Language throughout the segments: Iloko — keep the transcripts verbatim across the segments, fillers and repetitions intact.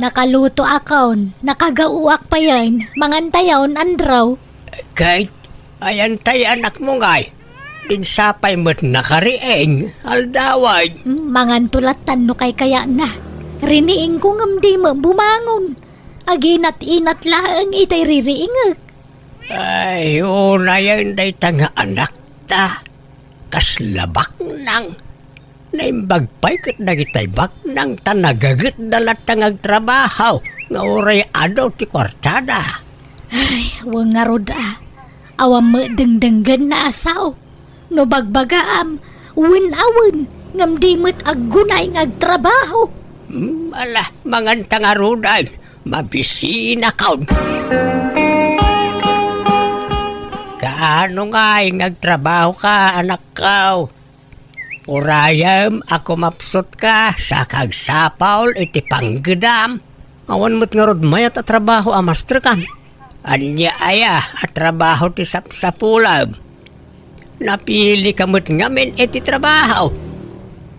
Nakalutoakon, nakagaoak payen, mangantayon, Andrew. Ket, ayantayo anakmo ngay, dinak sa pay met nakariing, aldawen. Hmm, manganto lattan no kaykayatna. Riniingko ngem di met bumangon. Aginat-inat laeng itay ririingek. Ay, unayen dayta nga anakta. Kasla baknang. Naimbag pay ket dagitay baknang ta nagagetda latta nga agtrabaho nga uray adu ti kuartada. Ay, wen ngarud a. Awan met dengdenggenna a sao. No bagbagaam, wen a wen, ngem di met aggunay nga agtrabaho. Hmm, ala, manganta ngaruden. Mabisinakon. Kaano ngay nga agtrabahoka, anakko? Urayem a kumapsutka sa kagsapul iti panggedam. Awan met ngarud mayat a trabaho a masterkan. Ania aya a trabaho ti sapsapulem? Napilika met ngamin iti trabaho.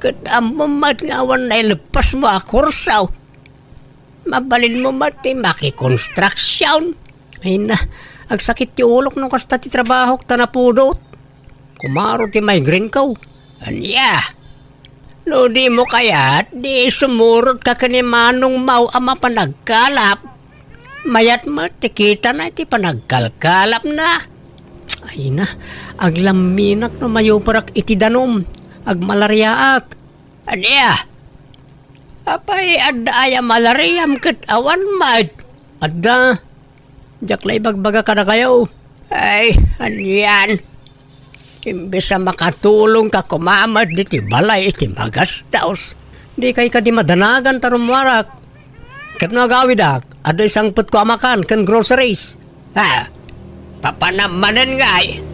Ket ammom met nga awan naileppesmo a kurso. Mabalinmo met ti makikonstruksion. Ay na, agsakit ti ulok no kasta ti trabahok ta napudot. Kumaro ti migraine ko. Ania? No dimo kayat, di sumurotka ken ni Manongmo a mapan agkalap. Mayat met ti kitana iti panagkalkalapna. Ay na, aglamminak no mayuparak iti danum. Agmalariaak. Ania? Apay, adda aya malariam ket awan met? Adda. Diak la ibagbaga kadakayo. Ay, anian? Imbes a makatulongka koma met ditoy balay iti magastos, dikay kadi madanagan ta rummuarak. Ket no agawidak, adda isangpetko a makan ken groceries. Ha? Papanam manen ngay?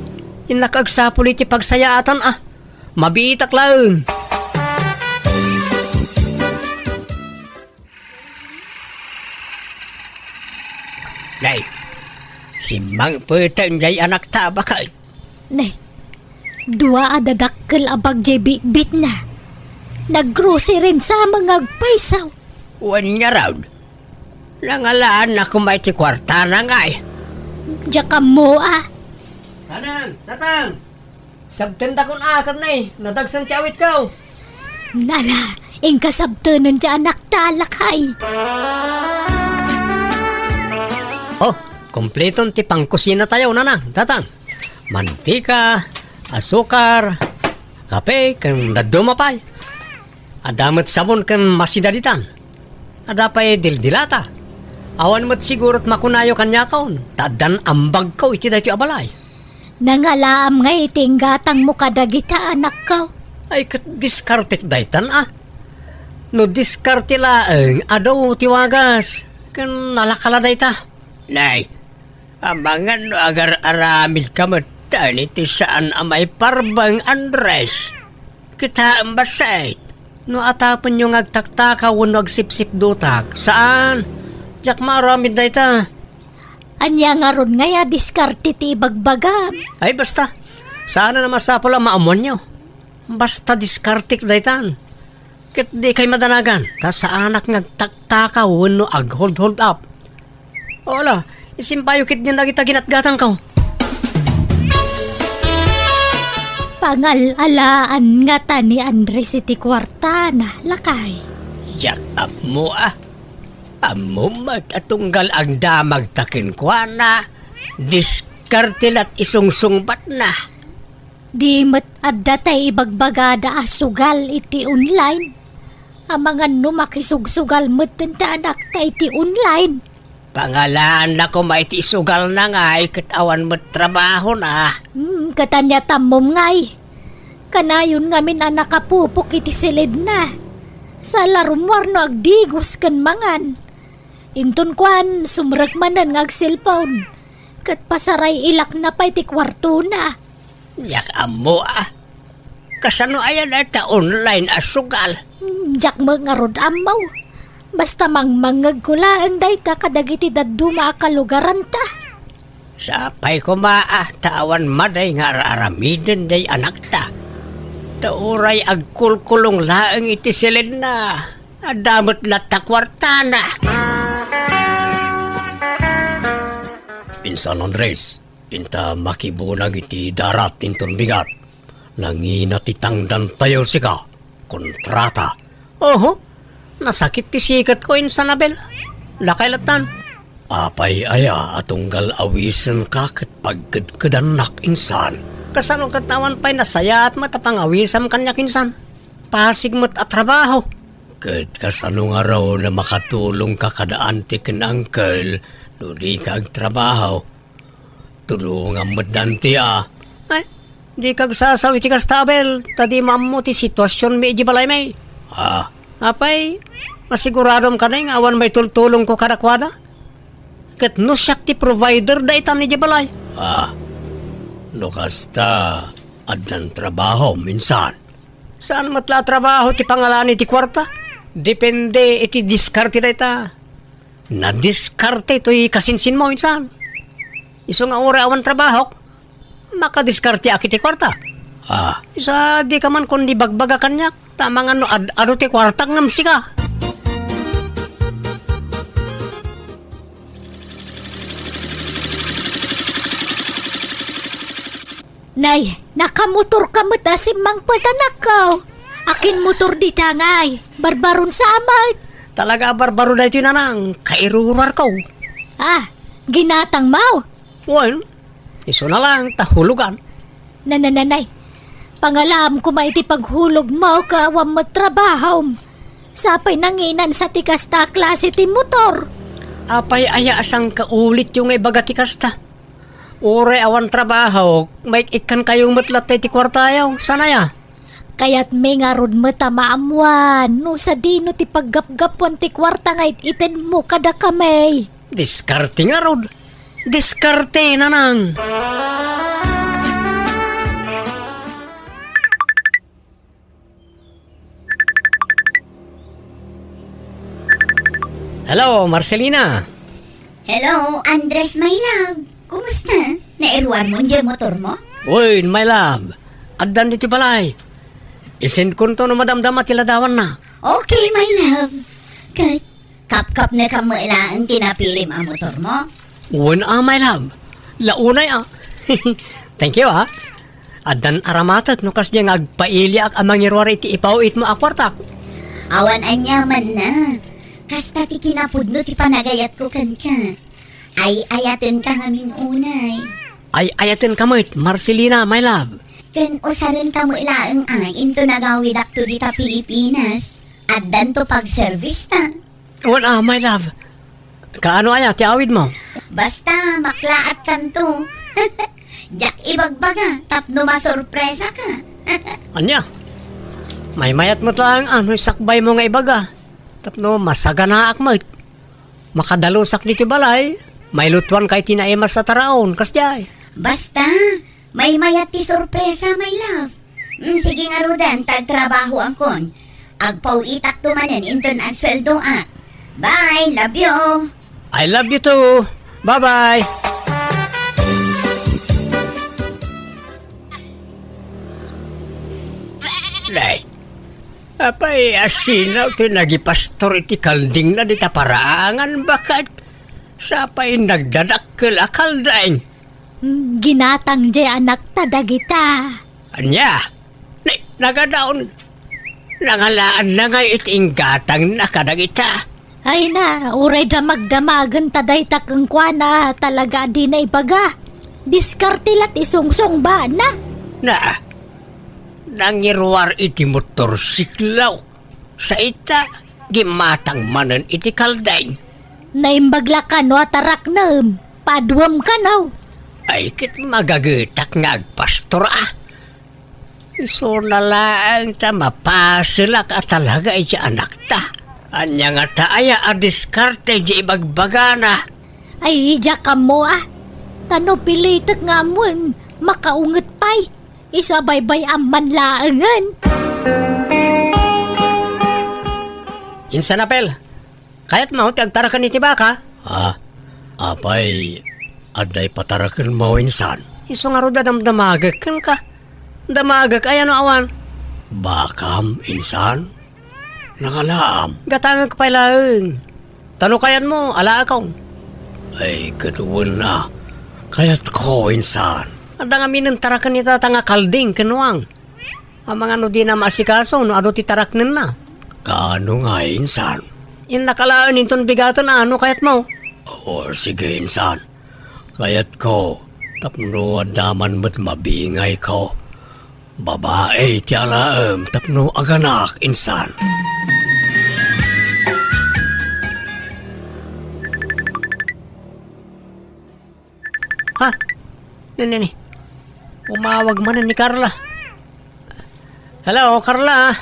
Innak agsapul iti pagsayaatan a. Mabiitak laeng. Nay, simmangpeten jay anakta a baket. Nay, dua a dadakkel a bag jay bitbitna. Naggrocery sa nga agpayso. Wen ngarud, nangalaan na koma iti kuartana ngay. Diak ammo a. Nanang, tatang! Sabtentakon a ket nay, nadagsen ti awitko. Nala, inka sabtenen ti anakta, lakay. Oh, kompleton ti pangkusinatayo, nanang, tatang. Mantika, asukar, kape, ken dadduma pay. Adda met sabon ken masida ditan. Adda pay dildilata. Awan met sigurot makunayo kaniakon, ta addan ambagko iti daytoy a balay. Nangalaam ngay iti inggatangmo kadagita anakko. Ay, ket diskartek daytan a. No diskarte laeng, adu ti wagas. Ken nalaka la dayta. Nay, amangan no agar-aramidka metten iti saan a maiparbeng, Andres. Kitaem bassit. No atapenyo nga agtaktaka wenno agsipsipdutak, saan. Diak maaramid dayta. Ania ngarud ngay a diskarte ti ibagbagam? Ay, basta. Saan a masapul a maammoanyo. Basta diskartek daytan. Ket dikay madanagan, ta saanak nga agtaktaka wenno ag-hold-hold up. O ala, isimbayo ketdin dagita ginatgatangko. Pangal-alaan ngata ni Andres iti kuartana, lakay. Diak ammo a. Ammom met a tunggal agdamagta kenkuana, diskarte la ti isungsungbatna. Di met adda tay ibagbagada a sugal iti online. Amangan no makisugsugal metten ti anakta iti online. Pangalaan la koma iti isugalna ngay ket awan met trabahona. Hmm, ket ania ti ammom ngay? Kanayon ngamin a nakapupok iti siledna. Sa la rummuar no agdigos ken mangan. Inton kuan, sumrek manen nga agselpon. Ket pasaray-ilakna pay ti kuartona. Diak ammo a. Kasano aya dayta online a sugal? Hmm, diak met ngarud ammo. Basta mangmangngegko laeng dayta kadagiti dadduma a kalugaranta. Sapay koma a ta awan madi nga ar-aramiden diay anakta. Ta uray agkulkulong laeng iti silenna. Adda met latta kuartana. Insan Andres, inta makibunag iti darat inton bigat. Nangina ti tangdantayo sika. Kontrata. Oho, nasakit ti siketko, Insan Abel. Lakay lattan. Apay aya a tunggal awisenka ket pagkedkedannak, Insan? Kasano ket awan pay nasayaat met a pangawisam kaniak, Insan? Pasig met a trabaho. Ket kasano ngarud a makatulongka kada anti ken uncle no dika agtrabaho? Tulongam met danti a. Ay, dika agsasaw iti kasta, Abel, ta dimo ammo ti situasionmi idiay balaymi. Ah. Apay, masiguradom kadi nga awan maitultulongko kadakuada? Ket no siak ti provider daytan idiay balay? Ah, no kasta, addan trabahom, Insan. Saan met la a trabaho ti pangalaan iti kuarta? Depende iti diskarte dayta. Nadiskarte toy kasinsinmo, Insan. Isu nga uray awan trabahok, makadiskarteak iti kuarta. Ah. Isu a dika man kundi bagbaga kaniak, ta amangan no ad-adu ti kuartak ngem sika. Nay, nakamotorka met a simmangpet, anakko. Akin motor dita ngay? Barbaron sa amat. Talaga a barbaro daytoy, nanang, kairuruarko. Ah, ginatangmo? Wen, isuna lang, ta hulogan. Nanananay, pangalaam koma iti paghulogmo, ka awan met trabahom. Sapay nanginan sa ti kasta a klase ti motor. Apay aya a sangkaulit yo nga ibaga ti kasta? Uray awan trabaho, maik-ikkan kayo met latta iti kuartayo. Saan aya? Kayatmi ngarud met a maammuan no sadino ti paggapgapuan ti kuarta nga it-itedmo kadakami. Diskarte ngarud. Diskarte, nanang. Hello, Marcelina. Hello, Andres, my love. Kumusta? Nairuarmo diay motormo? Uy, my love. Addan ditoy balay. Isendkonto no madamdama ti ladawanna. Okay, my love. Ket, kapkapnekam met laeng ti napilim a motormo? Wen a, my love. La unay a. Thank you, ah. Addan aramatek no kasdiay nga agpailiak a mangiruar iti ipaw-itmo a kuartak. Awan aniamanna. Kasta ti kinapudno ti panagayatko kenka. Ay-ayatenka ngamin unay. Ay-ayatenka met, Marcelina, my love. Ken usarenta met laeng a inton agawidakto dita Pilipinas. Addanto pagservista. Wen a, my love. Kaano aya ti awidmo? Basta, maklaatkanto. Diak ibagbaga, tapno masorpresaka. Ania? Maymayat met laeng a no isakbaymo nga ibaga. Tapno masaganaak met. Makadalusak ditoy balay, mailutuanka iti naimas a taraon, kasdiay. Basta, maymayat ti sorpresa, my love. Mm, sige ngaruden, ta agtrabahoakon. Agpaw-itakto manen inton agsueldoak. Bye, love you. I love you too. Bye-bye. Nay, apay, asino ti nagipastor iti kaldingna dita paraangan, baket? Sapay nagdadakkel a kalding. Hmm, ginatang diay anakta dagita. Ania? Ni, nagadaon. Nangalaanna ngay iti inggatangna kadagita. Ay na, uray damagdamagen ta dayta kenkuana, talaga a dina ibaga. Diskarte la ti sungsungbaanna. Na, nangiruar iti motorsiklo. Sa ita, gimmatang manen iti kalding. Naimbag la kano a taraknem, paduem kano. Ay, ket magagetak nga agpastor a. Isuna laeng ta mapaselak a talaga iti anakta. Ania ngata aya a diskarte iti ibagbagana? Ay, diak ammo a. Ta no pilitek nga ammoen, makaunget pay. Isu a baybay-am man laengen. Insan, Apel, kayatmo ti agtaraken iti baka? Ah, apay, adda ipatarakenmo, insan? Isu ngarud a damdamagek kenka. Damagek aya no awan? Bakam, insan? Nangalaam. Gatangek pay laeng. Ta no kayatmo, alaekon. Ay, ket wen a. Kayatko, insan. Adda ngamin taraken ni tata nga kalding ken nuang. Amangan no dina maasikaso no adu ti taraknenna. Kaano nga, insan? Innak alaen inton bigaten a no kayatmo. O, sige, insan. Kayatko, tapno adda man met mabingayko. Babai ti alaem tapno aganak, insan. Ha? Nini, nini. Umawag man ni Carla. Hello, Carla.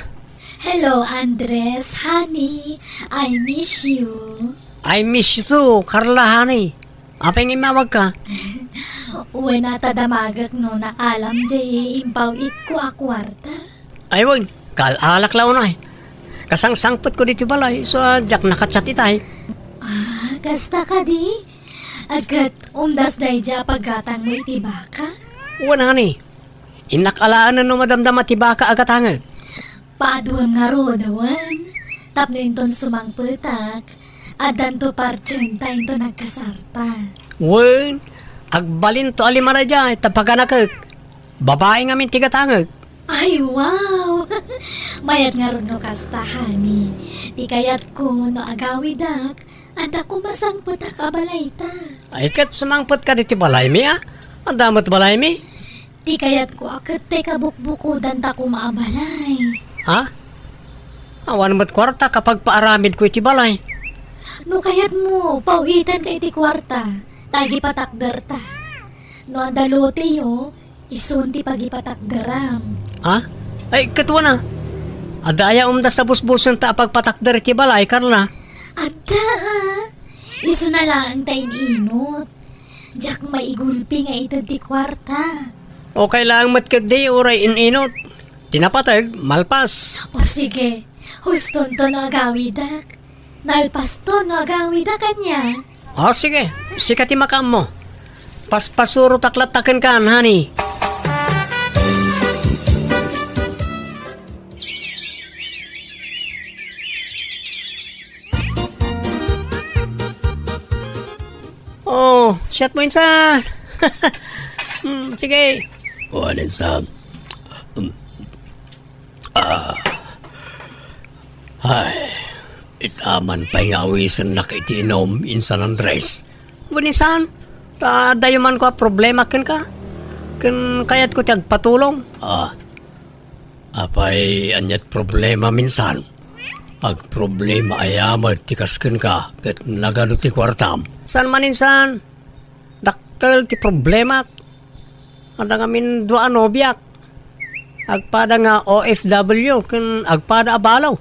Hello, Andres, honey. I miss you. I miss you too, Carla, honey. Apay nga immawagka? Wen a ta damagek no naalam jay impaw-itko a kuarta. Ay, wen. Kaal-alak la unay. Kasangsangpetko ditoy balay, isu a diak naka-chat itay. Ah, kasta kadi? Ket umdas daydiay a paggatangmo iti baka? Wen, honey. Innak alaen no madamdama ti baka a gatangek. Paaduem ngarud, wen. Tapno inton sumangpetak, addanto partienta inton agkasarta. Wen, agbalinto a lima daydiay, ta paganakek. Babai ngamin ti gatangek. Ay, wow! Mayat ngarud no kasta, honey. Ti kayatko no agawidak, adda koma sangpetak a balayta. Ay, ket sumangpetka ditoy balaymi, a? Adda met balaymi? Ti kayatko a ket ti kabukbukodanta koma a balay. Ha? Awan met kuarta a pagpaaramidko iti balay. No kayatmo, paw-itanka iti kuarta, ta agipatakderta. No adda loteyo, isun ti pagipatakderam. Ha? Ay, ket wen a. Adda aya umdas a busbusenta a pagpatakder iti balay, Carla? Adda, a. Isuna laeng ta in-inut. Diak maigulpi nga ited ti kuarta. Okay laeng met ketdi uray in-inut. Ti napateg, malpas. O sige, hustonto no agawidak. Nalpasto no agawidak ania. O sige, sika ti makaammo. Paspasurotak latta kenka, honey. O, siak mo insan. Hmm, sige. Wen insan. Hmm. Ah. Ay, ita man pay nga awisennak iti inum, insan Andres. Wen insan, ta dayo man ko a problema kenka. Ken kayatko ti agpatulong. Ah, apay aniat problema minsan? Agproblema aya met ti kas kenka ket nagadu ti kuartam? Saan man insan, dakkel ti problemak. Adda ngamin dua a nobiak. Agpada nga O F W ken agpada a balo.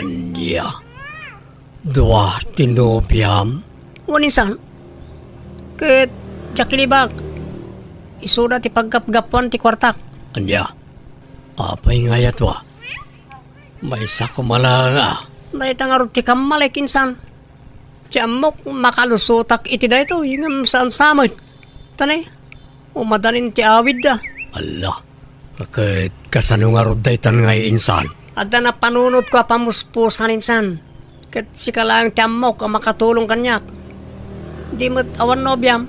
Ania? Dua ti nobiam? Wen insan. Ket diak ilibak. Isuda ti paggapgapuan ti kuartak. Ania? Apay nga aya dua? Maysa koma laeng a. Dayta ngarud ti kammalek insan. Ti ammok, makalusotak iti daytoy, ngem saan sa met. Tani, umadanin ti awidda. Alla, ket kasano ngarud daytan nga insan? Adda napanunotko a pamuspusan insan. Ket sika laeng ti ammok a makatulong kaniak. Di met awan nobiam?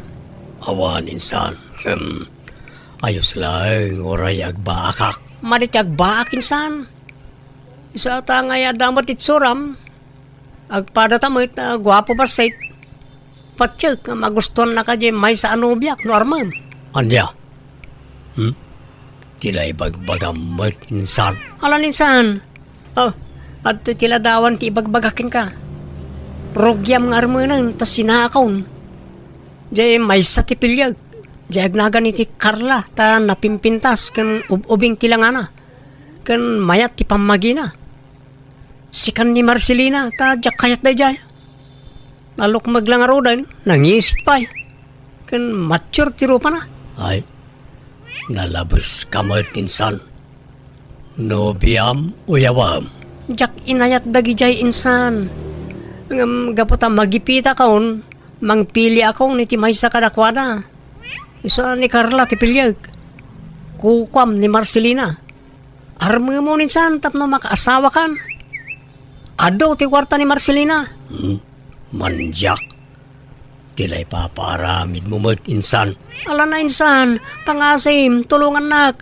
Awan insan. Hmm. Ayos laeng, uray agbaakak. Madi ti agbaak insan. Isu ata nga adda met itsuram. Agpada ta met, a, guapo bassit. Patiek, a, magustuannaka diay maysa a nobiak no armem. Ania? Hmm? Ti la ibagbagam met insan? Alan insan. O, adtoy ti ladawan ti ibagbaga kenka. Rugiam nga armenen ta sinakon. Diay maysa ti piliek. Diay agnagan iti Carla ta napimpintas ken ub-ubing ti langana. Ken mayat ti pammagina. Sikan ni Marcelina ta diak kayat daydiay. Nalukmeg la ngaruden, nangisit pay. Ken mature ti rupana. Ay, nalabeska met insan. Nobiam, uyawem. Diak inayat dagidiay insan. Ngem gapu ta magipitakon, mangpiliakon iti maysa kadakuada. Isu a ni Carla ti piliek. Kukuam ni Marcelina. Armemon insan tapno makaasawakan. Adu ti kuarta ni Marcelina. Hmm, mandiak. Ti la ipapaaramidmo met, insan. Ala na, insan, pangasim, tulongannak.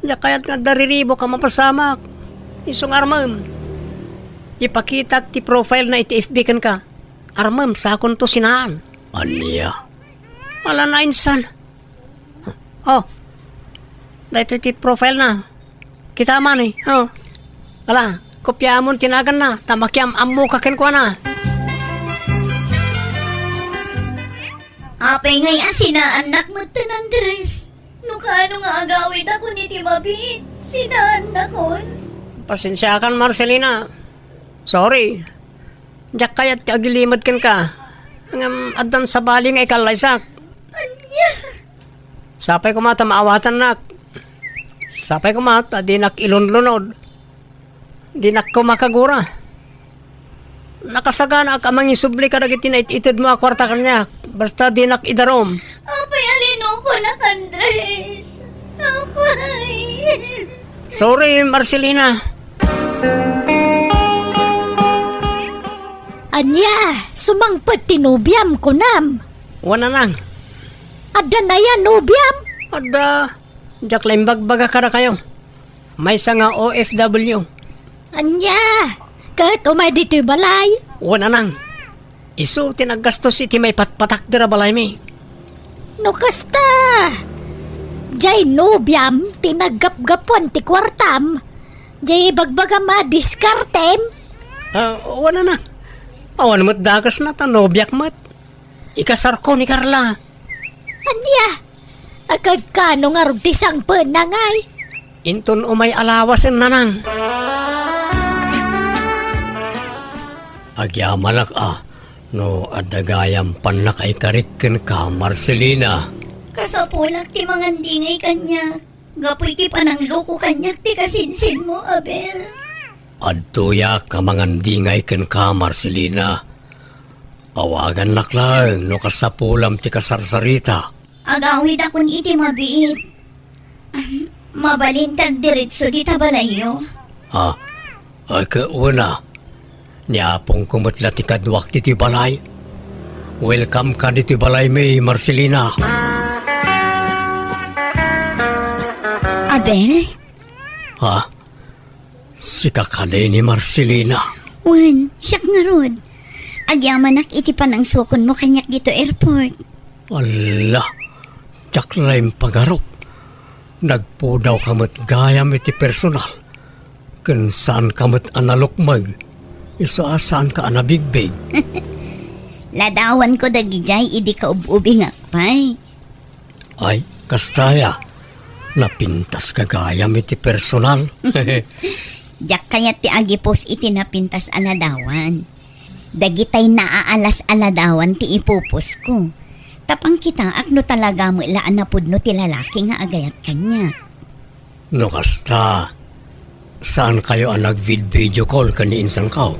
Diak kayat nga adda riribuk a mapasamak. Isu nga armem, ipakitak ti profile na iti F B kenka. Armem, sakonto sinaan. Ania? Ala na, insan. Oh, daytoy ti profile na. Kita man eh. Oh. Ala, kopiamon ti naganna, ta makiam-ammoka kenkuana. Apay ngay a sinaannak metten, Andres? No kaano nga agawidakon iti mabiit, sinaannakon? Pasensiakan, Marcelina. Sorry. Diak kayat ti agilimed kenka. Ngem addan sabali nga ikallaysak. Ania? Sapay koma ta maawatannak. Sapay koma ta dinak ilunlunod. Dinak koma kagura. Nakasaganaak a mangisubli kadagiti nait-itedmo a kuarta kaniak. Basta dinak idarum. Apay a linokonak, Andres? Apay. Sorry, Marcelina. Ania, sumangpet ti nobiam, kunam? Wen, nanang. Adda aya nobiam? Adda. Diak la imbagbaga kadakayo. Maysa nga O F W. Ania, ket umay ditoy balay? Wen, nanang. Isu ti naggastos iti maipatpatakder a balaymi. No kasta, jay nobiam ti naggapgapuan ti kuartam, jay ibagbagam a diskartem? Ah, wen, nanang. Awan met dakesna ta nobiak met. Ikasarko ni Carla. Ania? Agkano ngarud ti sangpenna ngay? Inton umay a lawasen, nanang. Agyamanak a, no adda gayam pannakaikarik kenka, Marcelina. Kasapulak ti mangandingay kaniak, gapu iti panangloko kaniak ti kasinsinmo, Abel. Adtoyak a mangandingay kenka, Marcelina. Awagannak laeng no kasapulam ti kasarsarita. Agawidakon iti mabiit. Mabalin ti agdiretso dita balayyo. Ha? Ay, ket wen a. Ni apongko met la ti kaduak ditoy balay. Welcome ka ditoy balaymi, Marcelina. Abel? Ha? Sika kadi ni Marcelina? Wen, siak ngarud. Agyamanak iti panangsukonmo kaniak ditoy airport. Alla, diak la impagarup. Nagpudawka met gayam iti personal. Ken saanka met a nalukmeg. Isu a saanka a nabigbig. Ladawanko dagidiay idi kaub-ubingak pay. Ay, kasta aya, napintaska gayam iti personal. Diak kayat ti agipus iti napintas a ladawan. Dagitay naaalas a ladawan ti ipupusko. Ta pangkitaak no talaga met la a napudno ti lalaki nga agayat kaniak. No kasta, saankayo a nagvid-video call ken ni insanko?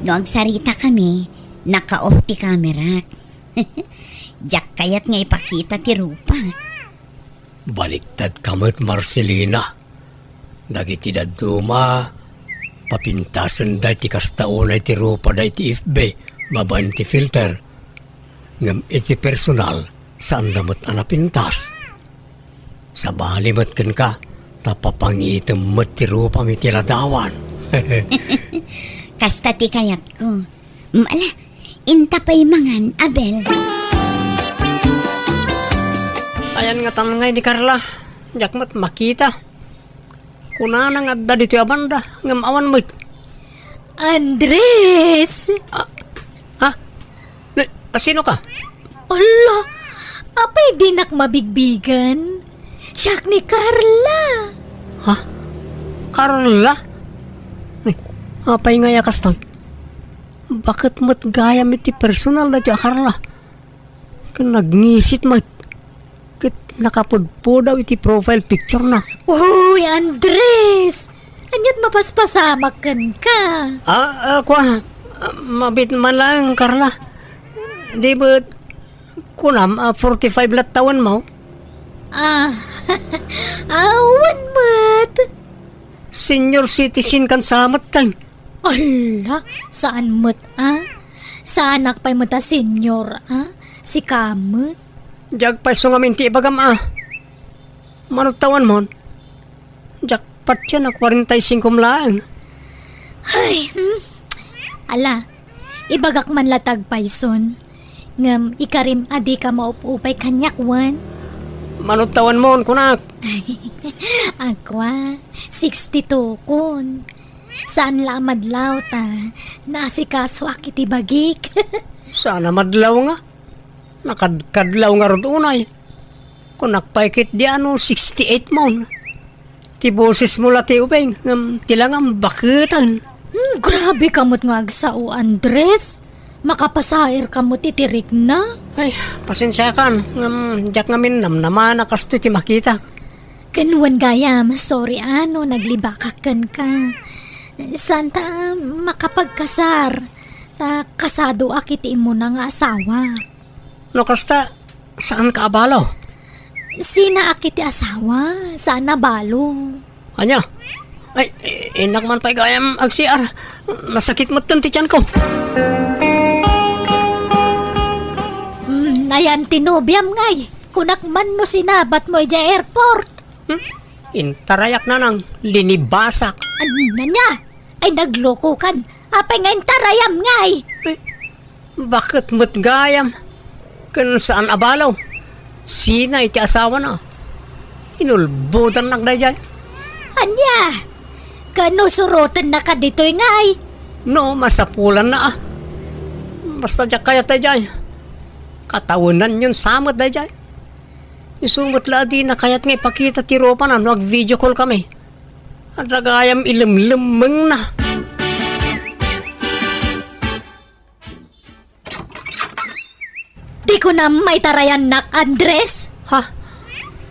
No agsaritakami, naka-off ti kamerak. Diak kayat nga ipakita ti rupak. Baliktadka met, Marcelina. Dagiti dadduma, papintasenda iti kasta unay ti rupada iti F B babaen ti filter. Ngem iti personal, saanda met a napintas. Sabali met kenka, ta papangitem met ti rupam iti ladawan. Kasta ti kayatko. Mm, ala, inta pay mangan, Abel. Ayan nga tangay ni Carla, diak met makita. Kunana nga adda ditoy a banda, ngem awan met. Andres! Ah, ha? Ni, asino ka? Ala, apay dinak mabigbigen? Siak ni Carla. Ha? Carla? Ni, apay nga ya kastoy? Baket met gayam iti personal daytoy a Carla? Ken nagngisit met. Ket nakapudpudaw iti profile picture na. Uy, Andres! Aniat mapaspasamak kenka? Ah, ah, kua, ah, mabit man lang, Carla. Di ba, kunam, ah, forty-five lat tawenmo? Ah, awan met. Senior citizen kan sa met, tay. Ala, saan met, ah? Saanak pay met a senior, ah? Sika met? Diak pay isu ngamin ti ibagam a. Mano ti awanmon? Diak patien a kuarenta y singko laeng. Ay, hmm? Ala, ibagak man la ti agpayson. Ngem ikarim a dika maupupay kaniak wen? Mano ti awanmon, kunak? Agkua, sixty-two kon. Saan la a madlaw ta naasikasoak iti bagik. Saan a madlaw nga? Nakadkadlaw ngarud unay. Kunak pay ketdi a no sixty-eight mon. Ti bosesmo la ti ubing, ngem ti langam baketen. Hmm, grabe ka met nga agsao, Andres. Makapasair ka met iti rikna. Ay, pasensiakan, ngem diak ngamin namnamana kastoy ti makitak. Ken wen gayam, sorry a no naglibakak kenka. Saan ta makapagkasar, ta kasadoak iti immuna nga asawa. No kasta, saanka a balo? Sinaak iti asawa, saan a balo. Ania? Ay, i-, innak man pay gayam ag-C R. Nasakit metten ti tianko. Hmm, ayan ti nobiam ngay. Kunak man no sinabatmo idiay airport. Hmm? Intarayak, nanang, linibasak. Ania? Ay, naglokokan. Apay nga intarayam ngay? Ay, baket met gayam? Ken saan a balo, sina iti asawana. Inulbodannak daydiay. Ania? Ken no surotennaka ditoy ngay? No, masapulanna a. Basta diak kayat daydiay. Katawenanyon sa met daydiay. Isu met la a dina kayat nga ipakita ti rupana no ag-video call kami. Adda gayam ilemlemmengna. Di kunam maitarayannak, Andres? Ha?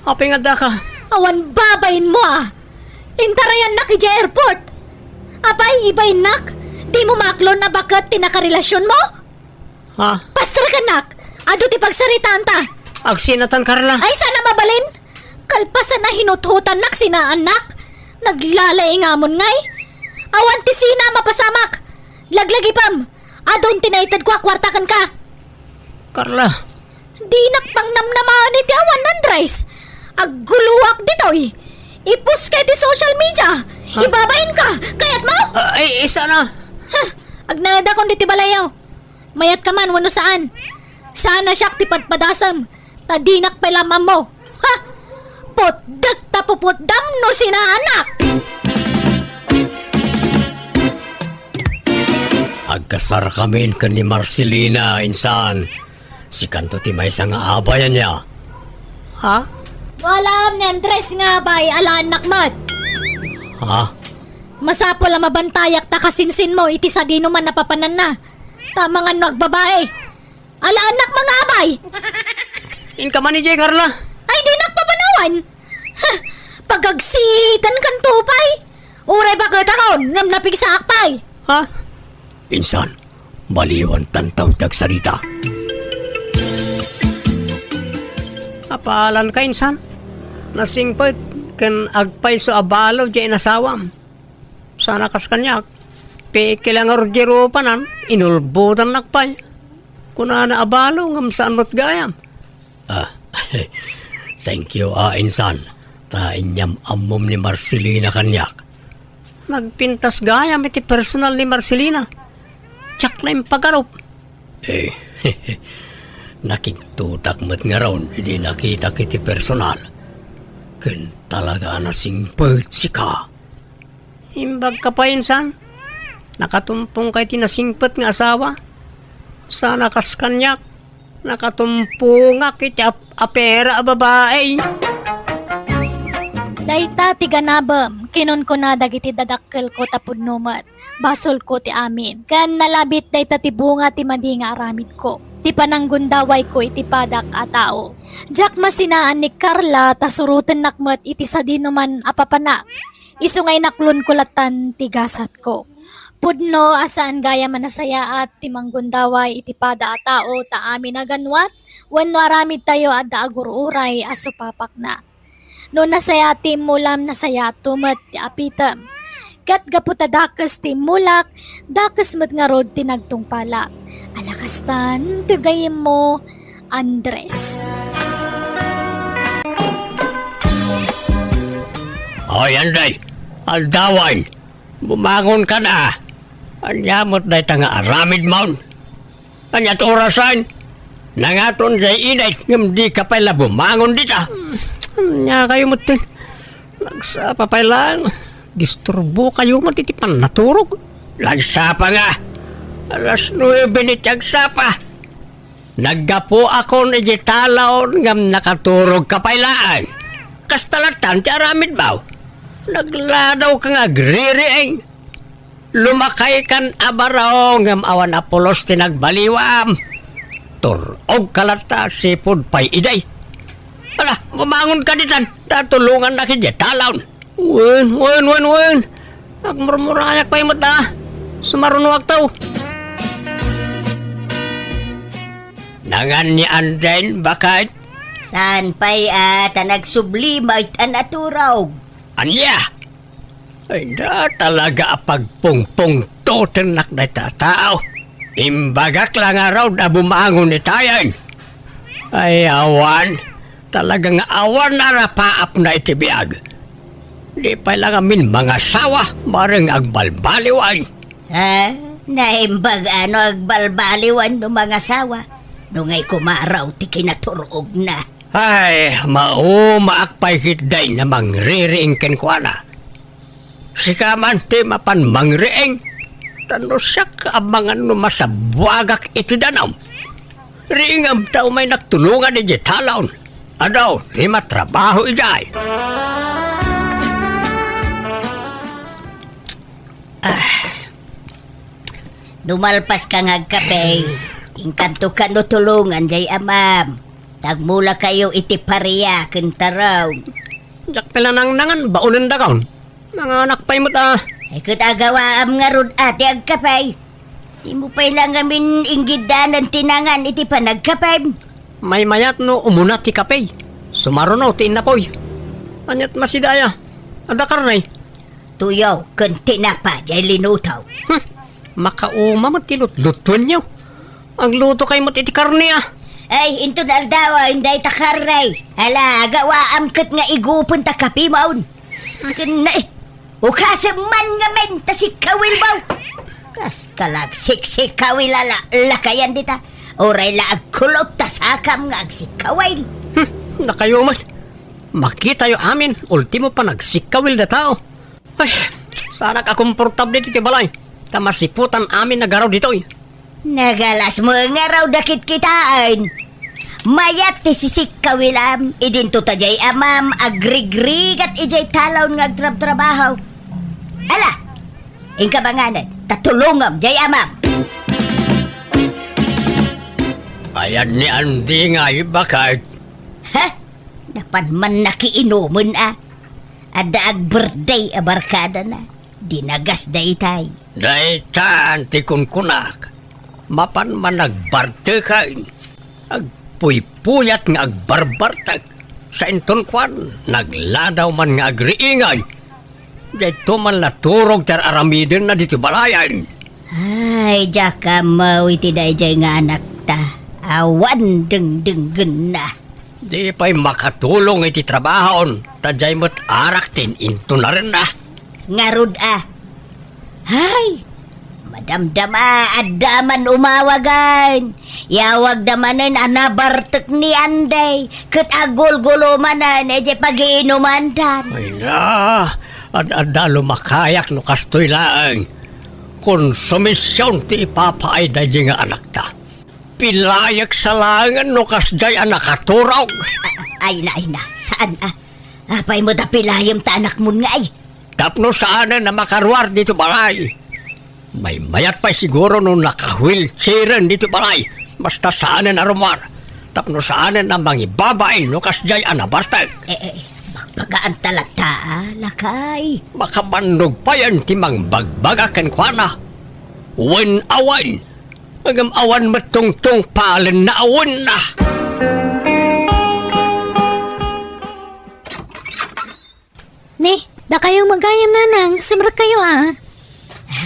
Apay nga addaka? Awan babainmo a! Intarayannak idiay airport! Apay, ibainnak? Dimo maaklon a baket ti nakarelasionmo? Ha? Pastrakannak! Adu ti pagsaritaanta! Agsinatan, Carla! Ay, saan a mabalin! Kalpasan a hinuthutannak sinaannak! Naglalaingamon ngay! Awan ti sina a mapasamak! Laglagipem! Adun ti naitedko a kuarta kenka! Carla! Dinak pangnamnamaen iti awan, Andres! Agguloak ditoy! Ipost ka iti social media! Ha? Ibabainka! Kayatmo? Ah, ay, ay, saan a? Huh! Agnaedakon ditoy balayo! Mayat ka man wenno saan, saan a siak ti padpadasem, ta dinak pay la maammo. Ha! Putdek ta puputdam no sinaannak! Agkasarkamin ken ni Marcelina, insan. Sikanto ti maysa nga abay, ania? Ha? No alaem ni Andres nga abay, alaennak met. Ha? Masapul a mabantayak ta kasinsinmo iti sadinoman a papananna. Ta amangan no agbabae. Alaennak nga abay! Inka man idiay, Carla. Ay, dinak papanawan! Ha! Pagagsiitankanto pay! Uray baketakon, ngem napigsaak pay! Ha? Insan, baliwantanto ti agsarita. Apalanka, insan? Nasingpet ken agpayso a balo diay inasawam. Saan a kas kaniak. Pikil a ngarud diay rupanan, inulbodannak pay. Kunana a balo ngem saan met gayam. Ah, thank you, ah, insan, ta inyam-ammom ni Marcelina kaniak. Nagpintas gayam iti personal ni Marcelina. Diak la impagarup. Eh, nakigtotak met ngarud idi nakitak iti personal. Ken talaga a nasingpet sika. Imbagka pay, insan, nakatumpongka iti nasingpet nga asawa. Saan a kas kaniak, nakatumpongak iti ap-, apera a babai. Dayta ti ganabem, kinunkuna dagiti dadakkelko tapudno met. Basolko ti amin. Ken nalabit dayta ti bunga ti madi nga aramidko, ti pananggundawayko iti padak a tao. Diak masinaan ni Carla ta surotennak met iti sadinoman a papanak. Isu nga inaklonko latan ti gasatko. Pudno a saan gayam a nasayaat ti manggundaway iti pada a tao ta amin a ganwat wenno aramidtayo adda agur-uray a supapakna. No nasayaat ti immulam, nasayaatto met ti apitem. Ket gapu ta dakes ti immulak, dakes met ngarud ti nagtungpalak. Ala kastan, toy gayyemmo, Andres. Oy, Anday, aldawan, bumangon ka na. Ania met dayta nga aramid maon? Ania ti orasan? Nangaton jay init ngem di ka pay la bumangon dita. Ania kayo met ti nagsapa pay laeng. Disturbo kayo met iti pannaturog. Nagsapa nga. Alas nuebe ni ti agsapa. Naggapuakon iti talaon ngem nakaturog ka pay laeng. Kasta lattan ti aramid maw. Nagladaw ka nga agririing. Lumakay kan a baro ngem awan a pulos ti nagbaliwam. Tur-og ka latta, sipud pay iday. Ala, bumangon ka ditan, ta tulongannak iti talaon. Wen, wen, wen, wen. Agmurmurayak pay met a. Sumarunoak taw. Nangan ni Anden, baket? Saan pay a, ta nagsubli met a naturog. Ania? Ay, da talaga a pagpungpungtotennak dayta a tao. Imbagak la ngarud a bumangon itayen. Ay, awan. Talaga nga awan a napaapna iti biag. Di pay la ngamin mangasawa, bareng agbalbaliwan. Ha? Naimbag a no agbalbaliwan no mangasawa? No ngay kumaraw ti kinaturogna. Ay, maumaak pay ketdi a mangririing kenkuana. Sika man ti mapan mangriing. Ta no siak, amangan no masabuagak iti danum. Riingem ta umaynak tulongan idiay talaon. Adu ti matrabaho idiay. Ah. Dumalpas ka nga agkape, inkanto kano tulongan jay amam. Tagmula kayo iti paria ken tarong. Diak pay la nangnangan, baonen dakon. Nanganak pay met a. Ay, ket agawaam ngarud a ti agkape. Dimo pay la ngamin inggiddanan ti nangan iti panagkapem. Maymayat no umuna ti kape. Sumaruno ti innapoy. Aniat masidaya? Adda karne? Tuyo ken tinapa jay linuto. Hmm. Makauma met ti lutlutuenyo. Agluto kay met iti karne a. Ay, inton aldawen dayta karne. Ala, agawaam ket nga igupen ta kape maon. Ken, eh, ukasem man ngamin ta sikkawil maw. Kas kalag siksikkawil a la-, lakayan dita. Uray la agkulot ta sakam nga agsikkawil. Hmm, nakayo man. Makitayo amin, ultimo panagsikkawil da tao. Ay, saanak a komportable ditoy balay. Ta masiputan amin a garaw ditoy. Nagalas mo nga raw dakit kitaen. Mayat ti sisikkawilam, idinto ta jay amam agrigrigat idiay talaon nga agtrabtrabaho. Ala, inka manganen, ta tulongam jay amam. Ayan ni Andy nga ibakat. Ha? Napan man nakiinumen a? Adda ag-birthday a barkadana. Dinagas daytay. Daytan ti kunkunak. Mapan man agbarteken. Agpuypuyat nga agbarbartek. Sainton kuan, nagladaw man nga agriingay. Dayto man la turog ti ar-aramidenna ditoy balayan. Ay, diak ammo iti daydiay nga anakta. Awan dengdenggenna. Di pay makatulong iti trabahaon, ta diay met arak ti in-intunarenna. Ngarud a. Hay! Madamdama, adda man umawagan. Yawagda manen a nabartek ni Anday, ket agulgulo manen idiay pagiinumandan. Ay na, ad-adda lumakayak no kastoy laeng. Konsumision ti ipapaay daydi nga anakta. Pilayek sa laengen no kasdiay a nakaturog. A-, ay na, ay na. Saan a? Apay met a pilayem ta anakmon nga ay? Tapno saanen a makaruar dito balay. Maymayat pay siguro no naka-wheelchairen dito balay. Basta saanen a rumuar. Tapno saanen a mangibabain no kasdiay a nabartek. Eh, eh, bagbagaan ta latta, a, lakay. Makabannog payen ti mangbagbaga kenkuana. Wen awan. Ngem awan met tungtungpalen na awan na. Ne, dakayo magayam, nanang, simrek kayo, a.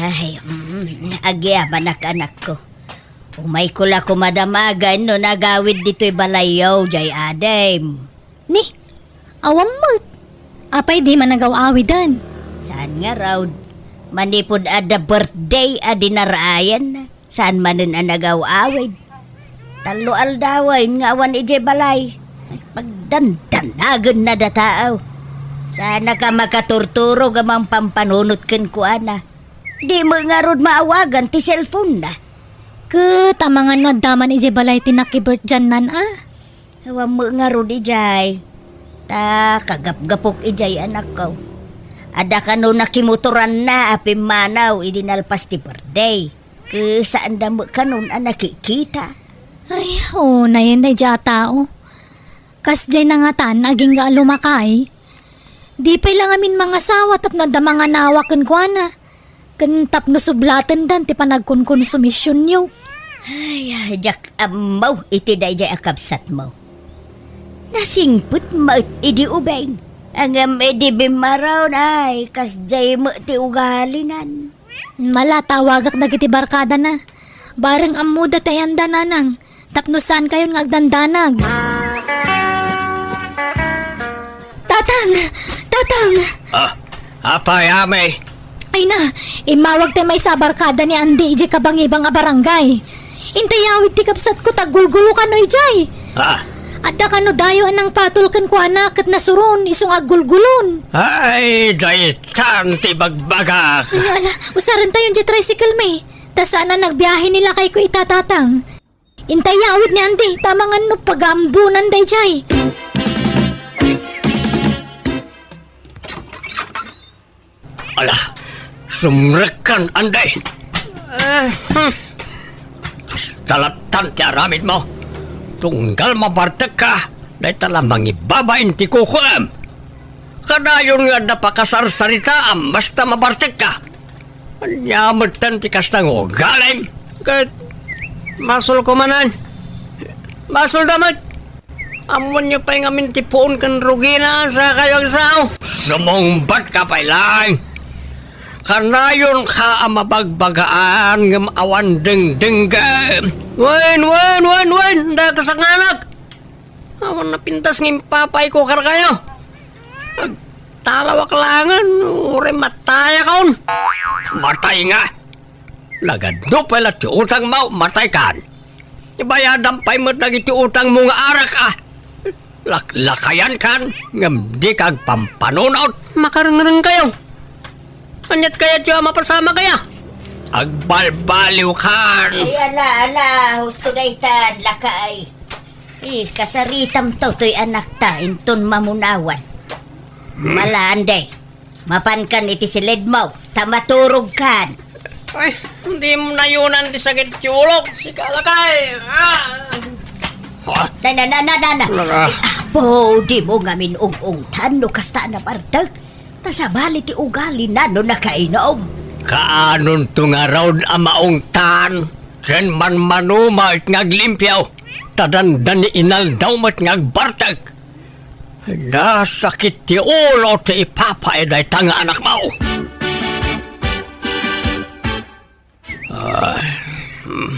Ay, mm, agyamanak, anakko. Umayko la koma damagen no nagawid ditoy balayyo, jay adim. Ni, awan met. Apay di man nagaw-awiden? Saan ngarud? Manipud adda birthday a dinarayan, saan manen a nagaw-awid. Tallo aldawen nga awan idiay balay. Pagdandanagenna da tao. Saan ka makaturturog a mangpampanunot kenkuana. Di met ngarud maawagan ti cellphone na. Ket amangan no adda man idiay balay ti nakibirthday-nan a? Awan met ngarud idiay. Ta kagapgapok idiay anakko. Adda kano nakimotoranna a pimmanaw idi nalpas ti birthday. Ket saan da met kanon a nakikita. Ay, o, nayen daydiay a tao. Kasdiay nangatan agingga a lumakay. Di pay la ngamin mangasawa tapno adda manganawa kenkuana. Ken tapno sublatendan ti panagkonkonsumisionyo. Ay, ay, diak ammo iti daydiay a kabsatmo. Nasingpet met idi ubing. Ngem idi bimmaron, ay, kasdiay met ti ugalinan. Mala, tawagak dagiti barkadana. Bareng ammoda ti ayanda, nanang. Tapno saankayon nga agdandanag. Tatang! Tatang! Ah, apay, amay? Ay na, immawag ti maysa a barkada ni Andy idiay kabangibang a barangay. Intay awid ti kabsatko ta aggulgulo kano idiay. Ah. Adda kano dayo a nangpatol kenkuana ket nasuron isu nga aggulgulon. Ay, daytan ti bagbagak. Ay, ala, usarentayon diay tricycle, may. Ta saan a nagbiahe ni lakayko ita, tatang. Intay awid ni Andy, ta amangan no pagaambunan daydiay. Ala, sumrekkan, Andy. Eh, hmm. Kasta lattan ti aramidmo. Tunggal mabartekka, dayta la mangibabain ti kukuem. Kanayon nga adda pakasarsaritaam, basta mabartekka. Ania metten ti kasta nga ugalim? Ket basolko manen. Basolda met. Ammoenyo pay ngamin ti puon ken rugina, sakayo agsao. Sumungbatka pay laeng. Kanayonka a mabagbagaan ngem awan dengdengngem. Wen, wen, wen, wen, dakasanganak. Awan napintas nga impapayko kadakayo. Agtalawak laengen, uray matayakon. Matay nga! Nagadu pay la ti utangmo, mataykan. Ibayadam pay met dagiti utangmo nga arak, a. Laklakayankan, ngem dika agpampanunot. Makarengrengkayo. Aniat kayatyo a mapasamak aya? Agbalbaliwkan. Ay, ala, ala, husto dayta, lakay. Eh, kasaritamto toy anakta, inton mamunawan. Hmm. Mala, Andy, mapankan iti silidmo, ta maturogkan. Ay, dimo nayonan ti sakit ti ulok, sika lakay. Ah. Ha? Na, na, na, na, na, na. Naka- Apo, dimo ngamin ung-ungtan no kasta a nabartek. Ta sabali ti ugalina no nakainom. Kaanonto ngarud a maungtan ken manmanuma ket nga aglimpio, ta dandani inaldaw met nga agbartek. Nasakit ti ulo ti ipapaay dayta nga anakmo. Ah, hmm.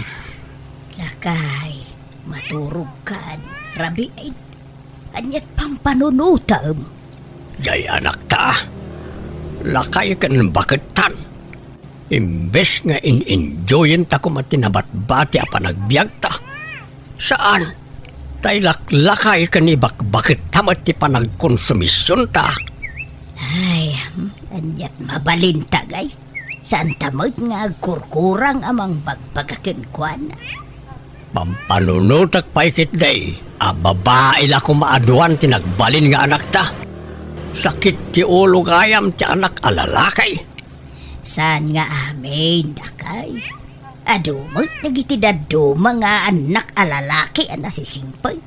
Lakay, maturogkan, rabiin. Aniat pampanunotem? Jay anakta, lakay ken bakettan. Imbes nga in-enjoyenta koma ti nabatbati a panagbiagta. Saan, ta ilaklakay ken ibakbaketta met ti panagkonsumisionta. Ay, hmm, aniat mabalinta, gay? Saanta met nga agkurkurang a mangbagbaga kenkuana. Pampanunotek pay ketdi a babai la koma a duan ti nagbalin nga anakta. Sakit ti ulo gayam ti anak a lalaki. Saan nga amin, dakay? Adu met dagiti dadduma nga annak a lalaki a nasisingpet.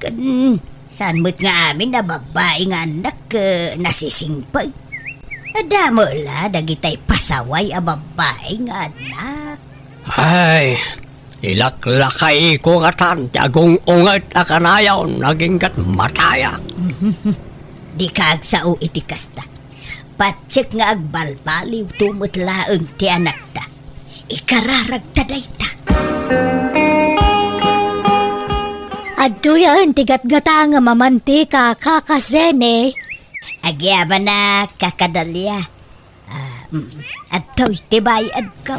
Ken saan met nga amin a babbai nga annak, eh, nasisingpet. Adda met la dagitay pasaway a babbai nga annak. Ay, ilaklakayko ngatan ti agung-unget a kanayon aginggat matayak. Dika agsao iti kasta. Patiek nga agbalbaliwto met laeng ti anakta. Ikararagta dayta. Adtoyen ti gatgatangem a mantika, Kaka Zene. Agyamanak, Kaka Dalia. Ah, mm, adtoy ti bayadko.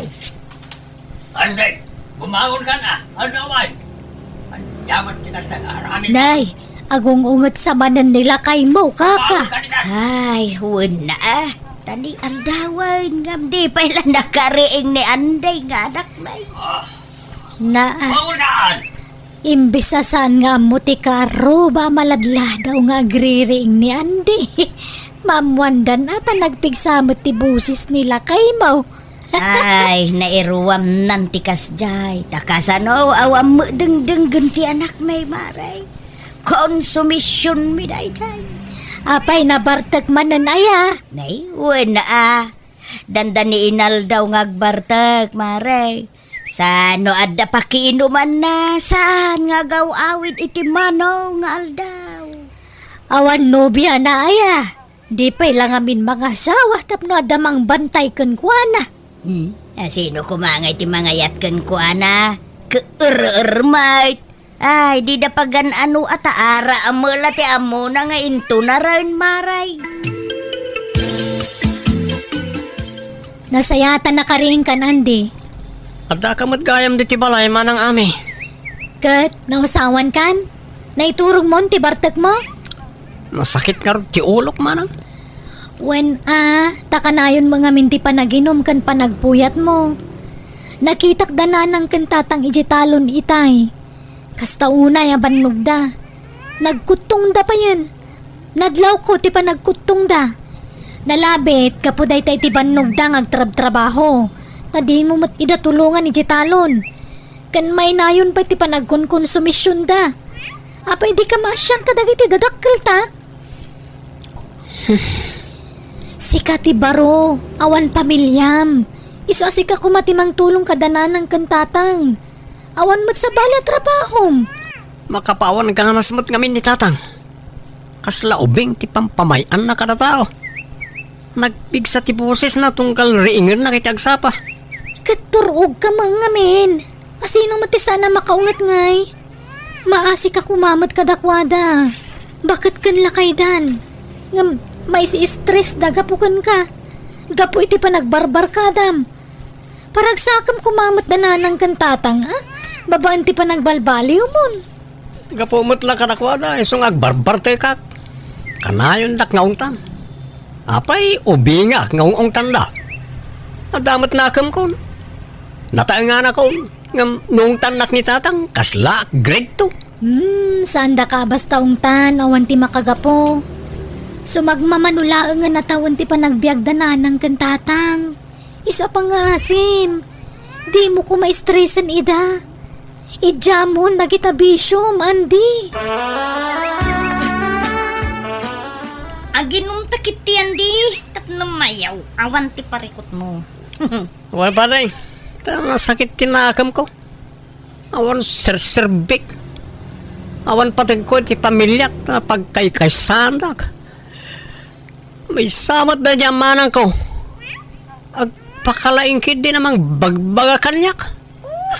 Anday, bumangon ka na. Ano naman? Anyaman ti kasta nga aramid. Nay, agung-unget sa manen ni lakaymo, Kaka. Bumangon ka na. Ay, wen na, ah. Ta ni aldawen, ngem di pay la nakariing ni Anday nga anak, nay. Ah. Na, ah. Bumangon ka, An. Imbes a saan nga ammo ti kaarruba a maladladaw nga agririing ni Andy, maammoandan a ta nagpigsa met ti bosis ni lakaymo. Ay, nairuamnan ti kasdiay. Ta kasano, awan met dengdenggen ti anakmi, Mare. Konsumisionmi daydiay. Apay, nabartek manen aya? Nay, wen a. Dandani inaldaw nga agbartek, Mare. Saan no adda pakiinumanna, saan nga agaw-awid iti mano nga aldaw. Awan nobiana aya? Di pay la ngamin mangasawa tapno adda mangbantay kenkuana. Hmm? A, sino koma ngay ti mangayat kenkuana? Keer-ermay. Ay, dida pagan-ano a ta ara a mela ti ammona nga intunaran, Mare. Nasayaat a nakariingkan, Andy. Addaka met gayam ditoy balay, Manang Ami. Ket nausawankan? Naiturogmon ti bartekmo? Nasakit ngarud ti ulok, Manang. Wen a, ta kanayon met ngamin ti panaginum ken panagpuyatmo. Nakitak da nanang ken tatang idiay talon itay. Kasta unay a bannogda. Nagkuttongda payen. Nadlawko ti panagkuttongda. Nalabit gapu dayta iti bannogda nga agtrabtrabaho. Ta dimo met ida tulongan idiay talon. Ken mainayon pay ti panagkonkonsumisionda. Apay, dika maasian kadagiti dadakkelta? Sika ti baro, awan pamiliam. Isu a sika koma ti mangtulong kada nanang ken tatang. Awan met sabali a trabahom. Makapawan ganas met ngamin ni tatang. Kasla ubing ti pampamay-anna kada tao. Nagpigsa ti bosesna tunggal riingennak iti agsapa. Ket tur-ogka met ngamin. A, sino met ti saan a makaunget ngay? Maasika koma met kadakuada. Baket ken lakaydan. Ngem maisi-stressda gapu kenka. Gapu iti panagbarbarkadam. Paragsakem koma met da nanang ken tatang, a? Babaen ti panagbalbaliwmon. Gapu met la kadakuada, isu nga agbarbartekak. Kanayondak nga ungtan. Apay, ubingak nga ung-ungtanda. Adda met nakemkon. Nataenganakon. Ngem no ungtannak ni tatang, kasla grade two. Hmm, saandaka a basta ungtan, awan ti makagapu. Sumagmamano laengen a tawen ti panagbiagda nanang ken tatang. Isu a pangngaasim, dimo koma stresen ida. Idiamon dagita bisiom, Andy. Aginumta ketdi, Andy, tapno mayaw-awan ti parikutmo. Wen, pare, ta nasakit ti nakemko. Awan serserbik. Awan pategko iti pamiliak ta pagkaykaysaandak. Maysa met daydi a manangko. Agpakalaing ketdin a mangbagbaga kaniak. Oh,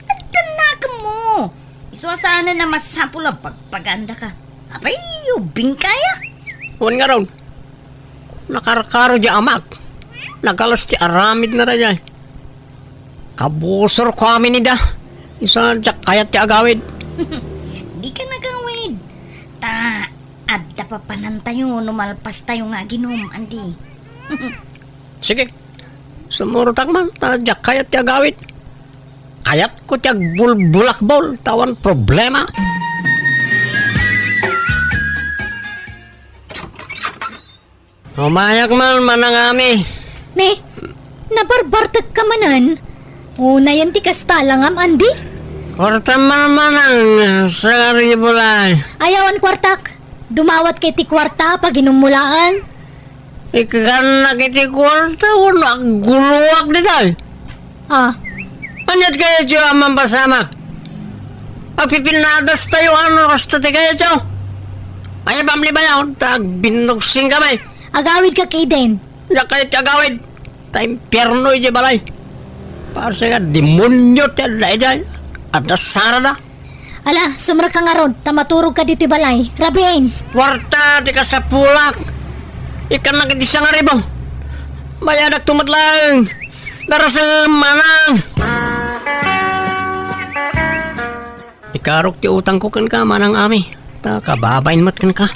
adda nakemmo. Isu a saanen a masapul a bagbagaandaka. Apay, ubingka aya? Wen ngarud. Nakarkaro di amak. Nagalas ti aramidna daydiay. Kabusorko amin ida. Isu a diak kayat ti agawid. Dika nagawid. Ta adda papanantayo no malpastayo nga aginum, Andy. Sige. Sumurotak man, ta diak kayat ti agawid. Kayatko ti agbulbulakbol, ta awan problema. Umayak man, Manang Ami. Ne, nabarbartek ka manen? Unayen ti kasta langam, Andy? Kwarta man, Manang, sangaribu laeng. Ayawan kuartak. Dumawat ka iti kuarta, paginum mo laeng. Ikkannak iti kuarta, wenno agguloak ditoy. Ah. Aniat kayatyo a mampasamak? Agpipinnadas tayo, ano, kasta ti kayatyo? Ay, pamlibayaw, ta agbinnugsin kami. Agawid ka, Kaden. Diak kayat ti agawid. Ta impierno iti balay. Parang nga demonyo ti adda idiay. Adda sarada. Ala, sumrekka ngarud, ta maturogka ditoy balay. Rabiin! Kuarta ti kasapulak. Ikkannak iti sangaribu. Bayadakto met laeng. Darasem, manang. Ikarok ti utangko kenka, Manang Ami, ta kababain met kenka.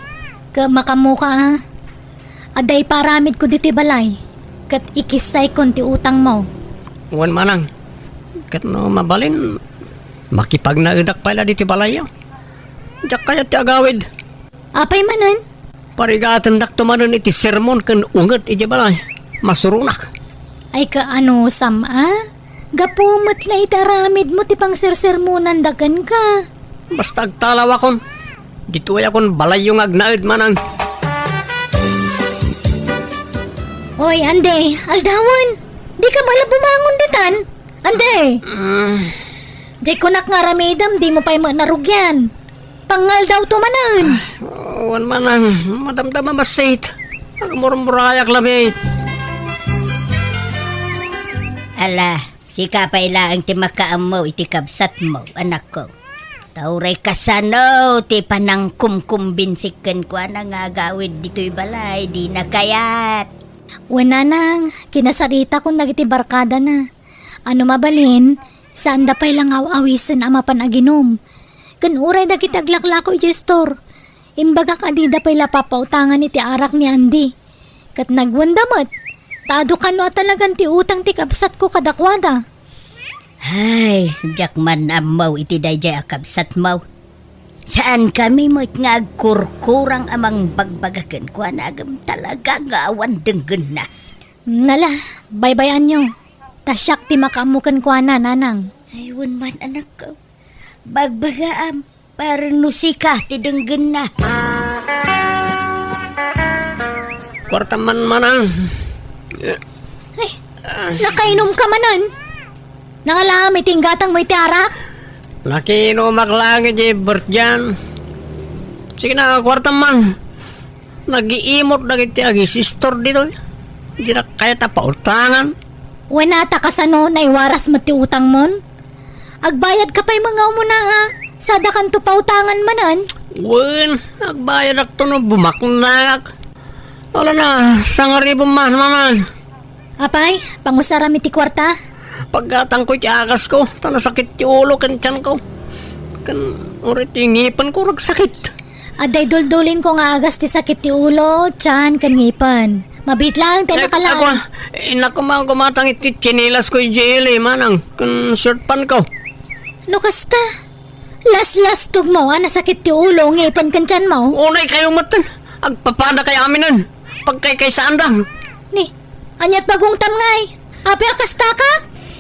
Ket makaammoka, a. Adda ipaaramidko ditoy balay, ket ikissaykon ti utangmo. Wen, Manang, ket no mabalin, makipagnaedak pay la ditoy balayyo. Diak kayat ti agawid. Apay manen? Parigatendakto manen iti sermon ken unget idiay balay. Masuronak. Ay, kaano, Sam, a? Gapu met la iti aramidmo ti pangsersermonanda kenka. Basta agtalawakon. Ditoyakon balayyo nga agnaed, Manang. Oy, Andy, aldawen. Dika met la bumangon ditan. Andy! Mm. Diay kunak nga aramidem, dimo pay met narugian. Pangngaldawto manen. Wen, Manang, madamdama bassit. Agmurmurayak labi. Ala, sika pay laeng ti makaammo iti kabsatmo, anakko. Ta uray kasano ti panangkumkumbinsik kenkuana nga agawid ditoy balay, dina kayat. Wen, Nanang, kinasaritakon dagiti barkadana. A no mabalin, saanda pay la nga aw-awisen a mapan aginum. Ken uray dagiti aglaklako idiay store, imbagak a dida pay la papautangan iti arak ni Andy. Ket nagwenda met, ta adu kano a talagan ti utang ti kabsatko kadakuada. Ay, diak man ammo iti daydiay a kabsatmo. Saankami met nga agkurkurang a mangbagbaga kenkuana ngem talaga nga awan denggenna. Nala, baybay-anyo. Ta siak ti makaammo kenkuana, Nanang. Ay, wen man, anakko. Bagbagaam, para no sika ti denggenna. Kuartam man, Manang. Ay, nakainumka manen. Nangalaam iti inggatangmo iti arak? Nakiinumak laeng iti birthday-an. Sige na, kuartam man. Nagiimot dagiti agisistor ditoy. Dinak kayat a pautangan. Wen a, ta kasano, naiwaras met ti utangmon? Agbayadka pay met nga umuna a, sadakanto pautangan manen. Wen, agbayadakto no bumaknangak. Ala na, sangaribum man, Manang. Apay, pangusaram iti kuarta? Paggatangko iti agasko, ta nasakit ti ulo ken tianko. Ken uray ti ngipenko ragsakit. Adda iduldulinko nga agas ti sakit ti ulo, tian, ken ngipen. Mabiit laeng ti nakalaan. Ako, innak koma gumatang iti tsinilasko idiay ili, Manang, ken short pantko. No kasta, laslastogmo a nasakit ti ulo, ngipen, ken tianmo. Unay kayo met, agpapada kay aminen. Pagkaykaysaanda. Ni, aniat pagungtam ngay? Apay a kasta ka?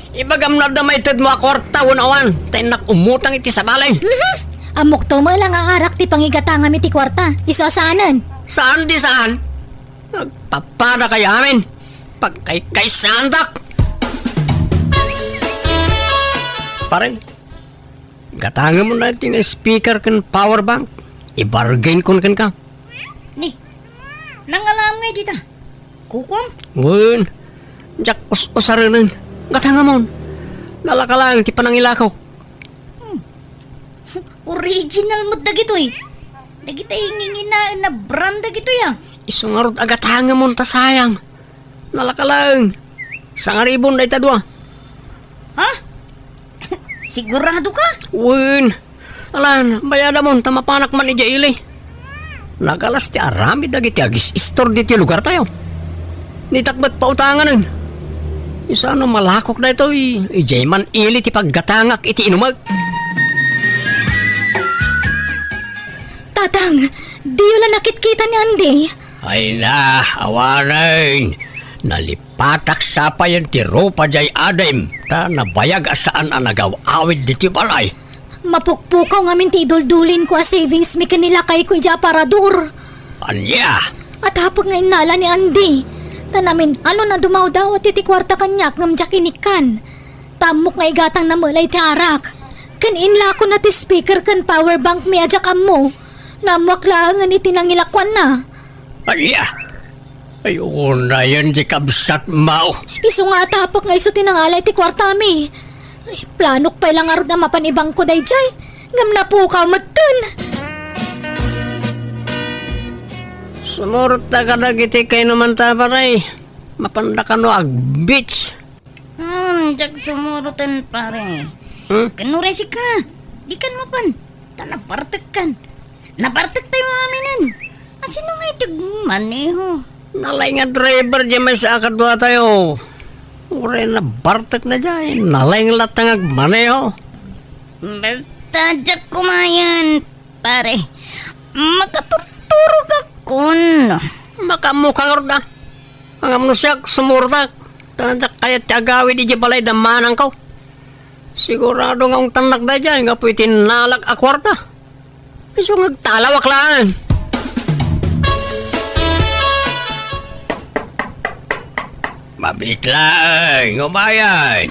Ibagam no adda maitedmo a kuarta wenno awan, ta innak umutang iti sabali. Mhm. Ammokto met la nga arak ti pangigatangam iti kuarta. Isu a saanen. Saan di saan? Agpapada kay amin. Pagkaykaysaandak. Pare, gatangemon daytoy nga speaker ken power bank. Ibargain kon kenka. Ni, nangalaam ngay dita? Kukuam? Wen, diak us-usarenen. Gatangemon. Nalaka laeng ti panangilakok. Hmm. Original met dagitoy. Dagiti nginginaen a brand dagitoy, a. Isu ngarud a gatangemon ta sayang. Nalaka laeng. Sangaribun dayta dua. Ha? Sigurado ka? Wen. Alan, bayadamon ta mapanak man idiay ili. Nagalas ti aramid dagiti agis-istor ditoy lugartayo. Nitak met pautanganen. Isano malakok daytoy, idiay man ili ti paggatangak iti inumek. Tatang, diyo la nakitkita ni Andy? Ay na, awanen. Nalipatak sapayen ti rupa jay adim, ta nabayag a saan a nagaw-awid ditoy balay. Mapukpukaw ngamin ti iduldulinko a savings mi ken ni lakayko idiay aparador. Ania? Atapek nga innala ni Andy. Ta namin-anon a dumawdawat iti kuarta kaniak ngem diak inikkan. Ta ammok nga igatangna met la iti arak. Ken inlakona ti speaker ken power bank mi a diak ammo. Naammoak laengen iti nangilakuanna. Ania? Ay, unayen ti kabsatmo. Isu nga atapek nga isu ti nangalay ti kuartami. Ay, planok pay la ngarud a mapan ibangko daydiay. Ngem napukaw metten. Sumurot ta kadagiti kainumanta, pare. Mapanda kano ag-beach. Hmm, diak sumuroten, pare. Hmm? Ken uray sika, dikan mapan. Ta nabartekkan. Nabartek tayo aminen. Asino nga itag maneho? Nalaing nga driver diay maysa a kadua tayo. Uray nabartek na diay. Nalaing latta nga agmaneho. Basta diak kumayan, pare. Makaturturogakon. Makaammoka ngarud a. Ngem no siak, sumurotak. Ta diak kayat ti agawid idiay balay da manangko. Sigurado nga ungtannak daydiay gapu iti nalak a kuarta. Isu nga agtalawak laeng. Mabiit laeng, umayen.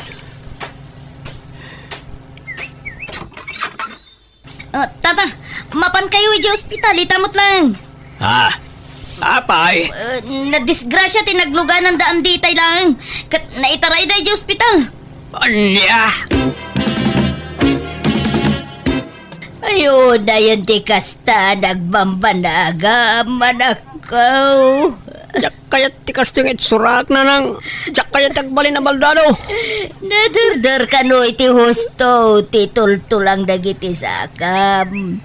Ah, tata, mapan kayo idiay ospital, ita met laeng. Ha? Apay? Ah, nadisgrasya ti nagluganan da Andy itay laeng. Ket naitarayda idiay ospital. Ania? Ay, unayen ti kasta, nagbambanagam, anakko. Diak kayat ti kastoy nga itsurak, nanang. Diak kayat ti agbalin a baldado. Nadurdor kano iti husto ti tultulang dagiti sakam.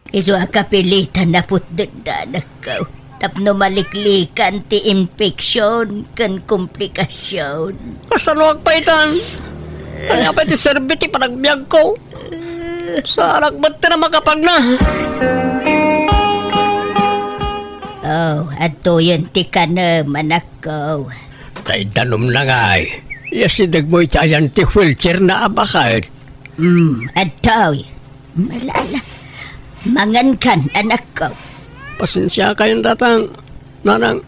Isu a kapilitan a putdekda, anakko, tapno maliklikan ti infection ken komplikasyon. Kasano agpaytan? Ania pay ti serbi ti panagbiagko? Saanak met ti namakapagna. Oh, adtoyen ti kanem, anakko. Tay danumna ngay. Iyasidegmo iti ayan ti wheelchair na a baket. Hmm, adtoy. Malala. Mangankan, anakko. Pasensiakayon, tatang, nanang.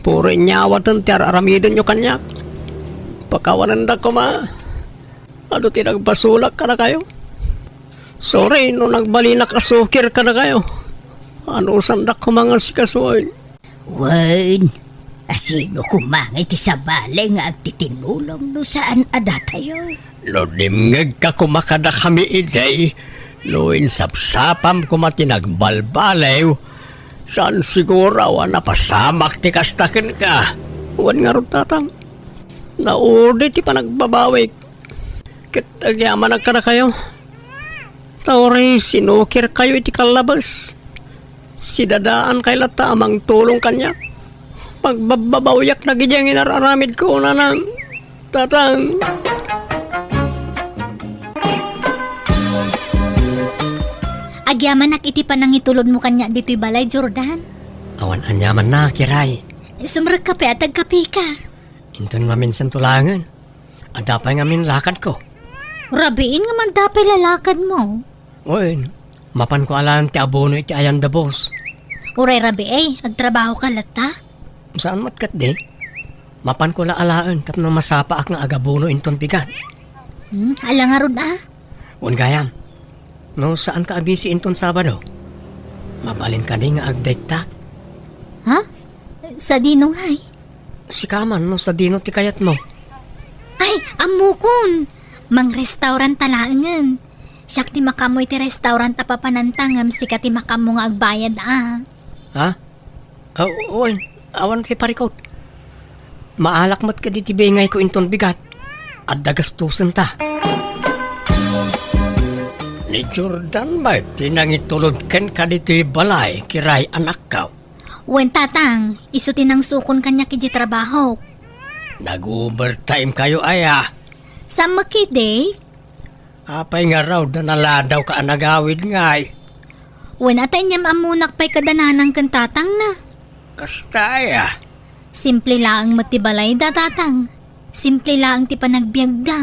Puro inyawaten ti ar-aramidenyo kaniak. Pakawanendak koma. Adu ti nagbasolak kadakayo. Sorry no nagbalinak a sukir kadakayo. Anusandak koma nga asikasuon. Wen, asino koma nga iti sabali nga agtitinulong no saan a datayo? No dimngegka koma kadakami idi, no insapsapam koma ti nagbalbaliw, saan siguro a napasamak ti kasta kenka. Wen ngarud, tatang, naudi ti panagbabawik. Ket agyamanak kadakayo, ta uray sinukirkayo iti kallabes, sidadaankay latta a mangtulong kaniak. Magbabbabawiak dagiti inar-aramidko, nanang, tatang. Agyamanak iti panangitulodmo kaniak ditoy balay, Jordan. Awan aniamanna, Kiray. Sumrekka pay a tagkapika. Inton maminsan to laengen. Adda pay ngamin lakadko. Rabiin nga adda pay lalakadmo. Wen, mapanko alaen ti abono iti ayan da boss. Uray rabii, agtrabahoka latta? Saan met ketdi. Mapanko la alaen tapno masapaak nga agabono inton bigat. Hmm, ala ngarud a. Wen gayam, no saanka a busy inton Sabado, mabalin kadi nga agdate ta? Ha? Sadino ngay? Sika man no sadino ti kayatmo. Ay, ammokon! Mangrestaurant ta laengen. Siak ti makaammo iti restaurant a papananta ngem sika ti makaammo nga agbayad a. Ha? Aw, wen, awan kay parikot. Maalak met kadi ti bingayko inton bigat. Adda gastosenta. Ni Jordan met ti nangitulod kenka ditoy balay, Kiray, anakko. Wen, tatang, isu ti nangsukon kaniak idiay trabahok. Nag-overtime kayo aya? Saan met ketdi? Apay ngarud a naladawka a nagawid ngay? Wen, a ta inyam-ammonak pay kada nanang ken tatangna. Kasta aya? Simple laeng met ti balayda, tatang. Simple laeng ti panagbiagda.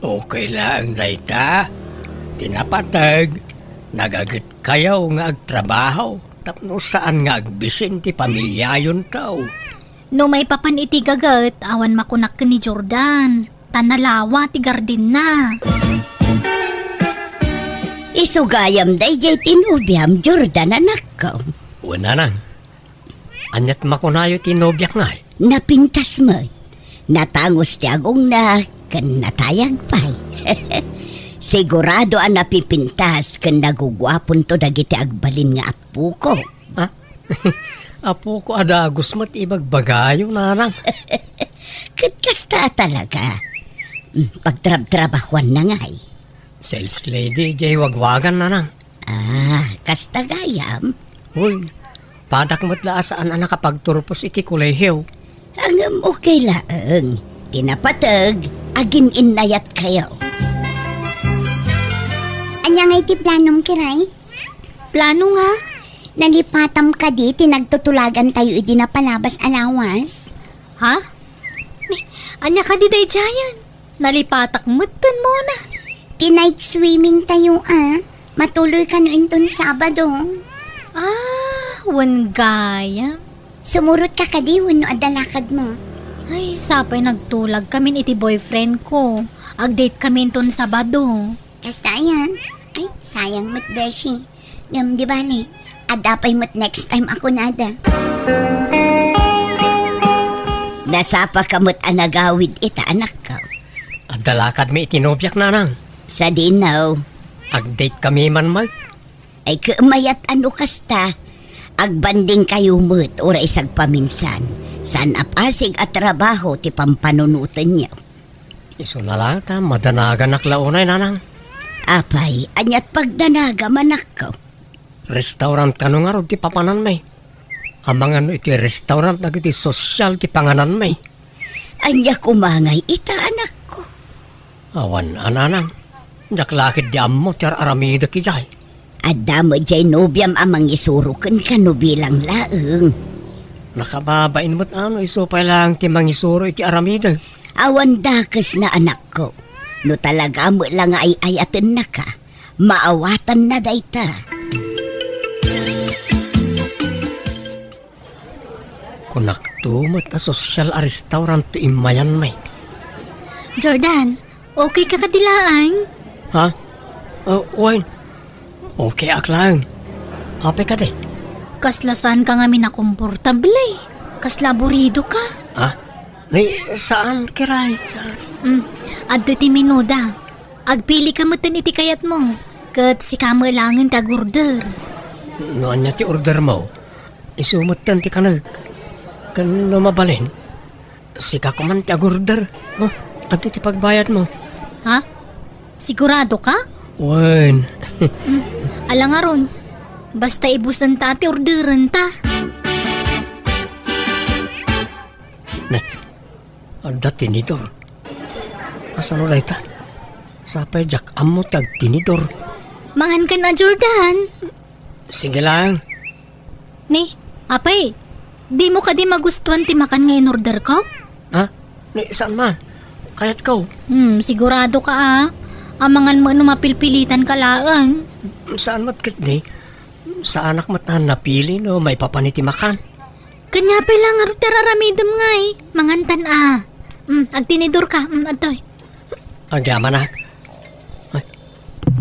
Okay laeng dayta. Ti napateg, nagaget kayo nga agtrabaho tapno saan nga agbisin ti pamiliayonto. No maipapan iti gaget, awan makunak ken ni Jordan, ta nalawa ti gardenna. Isu gayam daydiay ti nobiam, Jordan, anakko. Wen, nanang. Aniat makunayo ti nobiak ngay? Napintas met. Natangus ti agongna ken natayag pay. Sigurado a napipintas ken naguguaponto dagiti agbalin nga apoko. Ah? Apoko a dagus met ibagbagayo, nanang. Ket kasta a talaga. Mm, pagtrabtrabahuanna ngay. Sales lady, jay wagwagan, nanang. Ah, kasta gayam? Uy, padak met la a saan a nakapagturpos iti kolehiyo. Ngem okay laeng. Ti napateg, agin-innayat kayo. Ania ngay ti planom, Kiray? Plano nga? Nalipatam kadi ti nagtutulagan tayo idi napalabas a lawas? Ha? Ni, ania kadi daydiayen? Nalipatak metten, Mona. Ti night swimming tayo, ah. Matuloy kano inton Sabado. Ah, wen gayam. Sumurot ka kadi wenno adda lakad mo? Ay, sapay nagtulag kamin iti boyfriend ko. Ag-date kami inton Sabado. Kasta ayan? Ay, sayang met, beshi. Ngem di bale, adda pay met next time a kunada. Nasapa ka met a nagawid ita, anakko. Adda lakadmi iti nobiak, nanang. Sadino? Ag-date kami man, Mark. Ay, ket mayat a no kasta. Agbanding kayo met, uray sagpaminsan. Saan a pasig a trabaho ti pampanunotenyo? Isuna laeng ta madanaganak la unay, nanang. Apay, aniat pagdanagam, anakko? Restaurant kano ngarud ti papananmi? Amangan no iti restaurant dagiti sosyal ti pangananmi. Ania koma ngay ita, anakko? Awan a, nanang. Diak la ketdi ammo ti ar-aramidek idiay. Adda met jay nobiam a mangisuro kenka no bilang laeng. Nakababain met a no isu pay laeng ti mangisuro iti aramidek. Awan dakesna, anakko. No talaga met la nga ay-ayatennaka, maawatanna dayta. Kunakto met a sosyal a restaurant ti immayanmi. Jordan, okay ka kadi laeng? Ha? Uh, wen, okay ak laeng. Apay kadi? Kasla saan ka ngamin a komportable. Kasla aburido ka. Ha? Ni, saan, Kiray? Saan? Mm, adto ti menuda. Agpili ka metten iti kayatmo. Ket sika met laengen ti agorder. No ania ti ordermo? Isu metten ti kanek. Ken no mabalin, sika koman ti agorder. Oh, adtoy ti pagbayadmo. Ha? Sigurado ka? Wen. Mm, ala ngarud. Basta ibusenta ti orderenta. Ne, adda tinidor. Kasano dayta? Sapay diak ammo ti agtinidor. Mangan ken a, Jordan. Sige lang. Ni, apay, dimo kadi magustuan ti makan nga inorder ko? Ha? Ni, saan man? Kayat ko. Hmm, sigurado ka, ah. Amangan mo no mapilpilitan ka laeng. Saan met ketdi? Saanak met a napili no maipapan iti makan. Kanya pay lang ngarud ti ar-aramidem ngay. Mangantan, ah. Hmm, agtinidor ka. Hmm, adtoy. Agyamanak. Ay,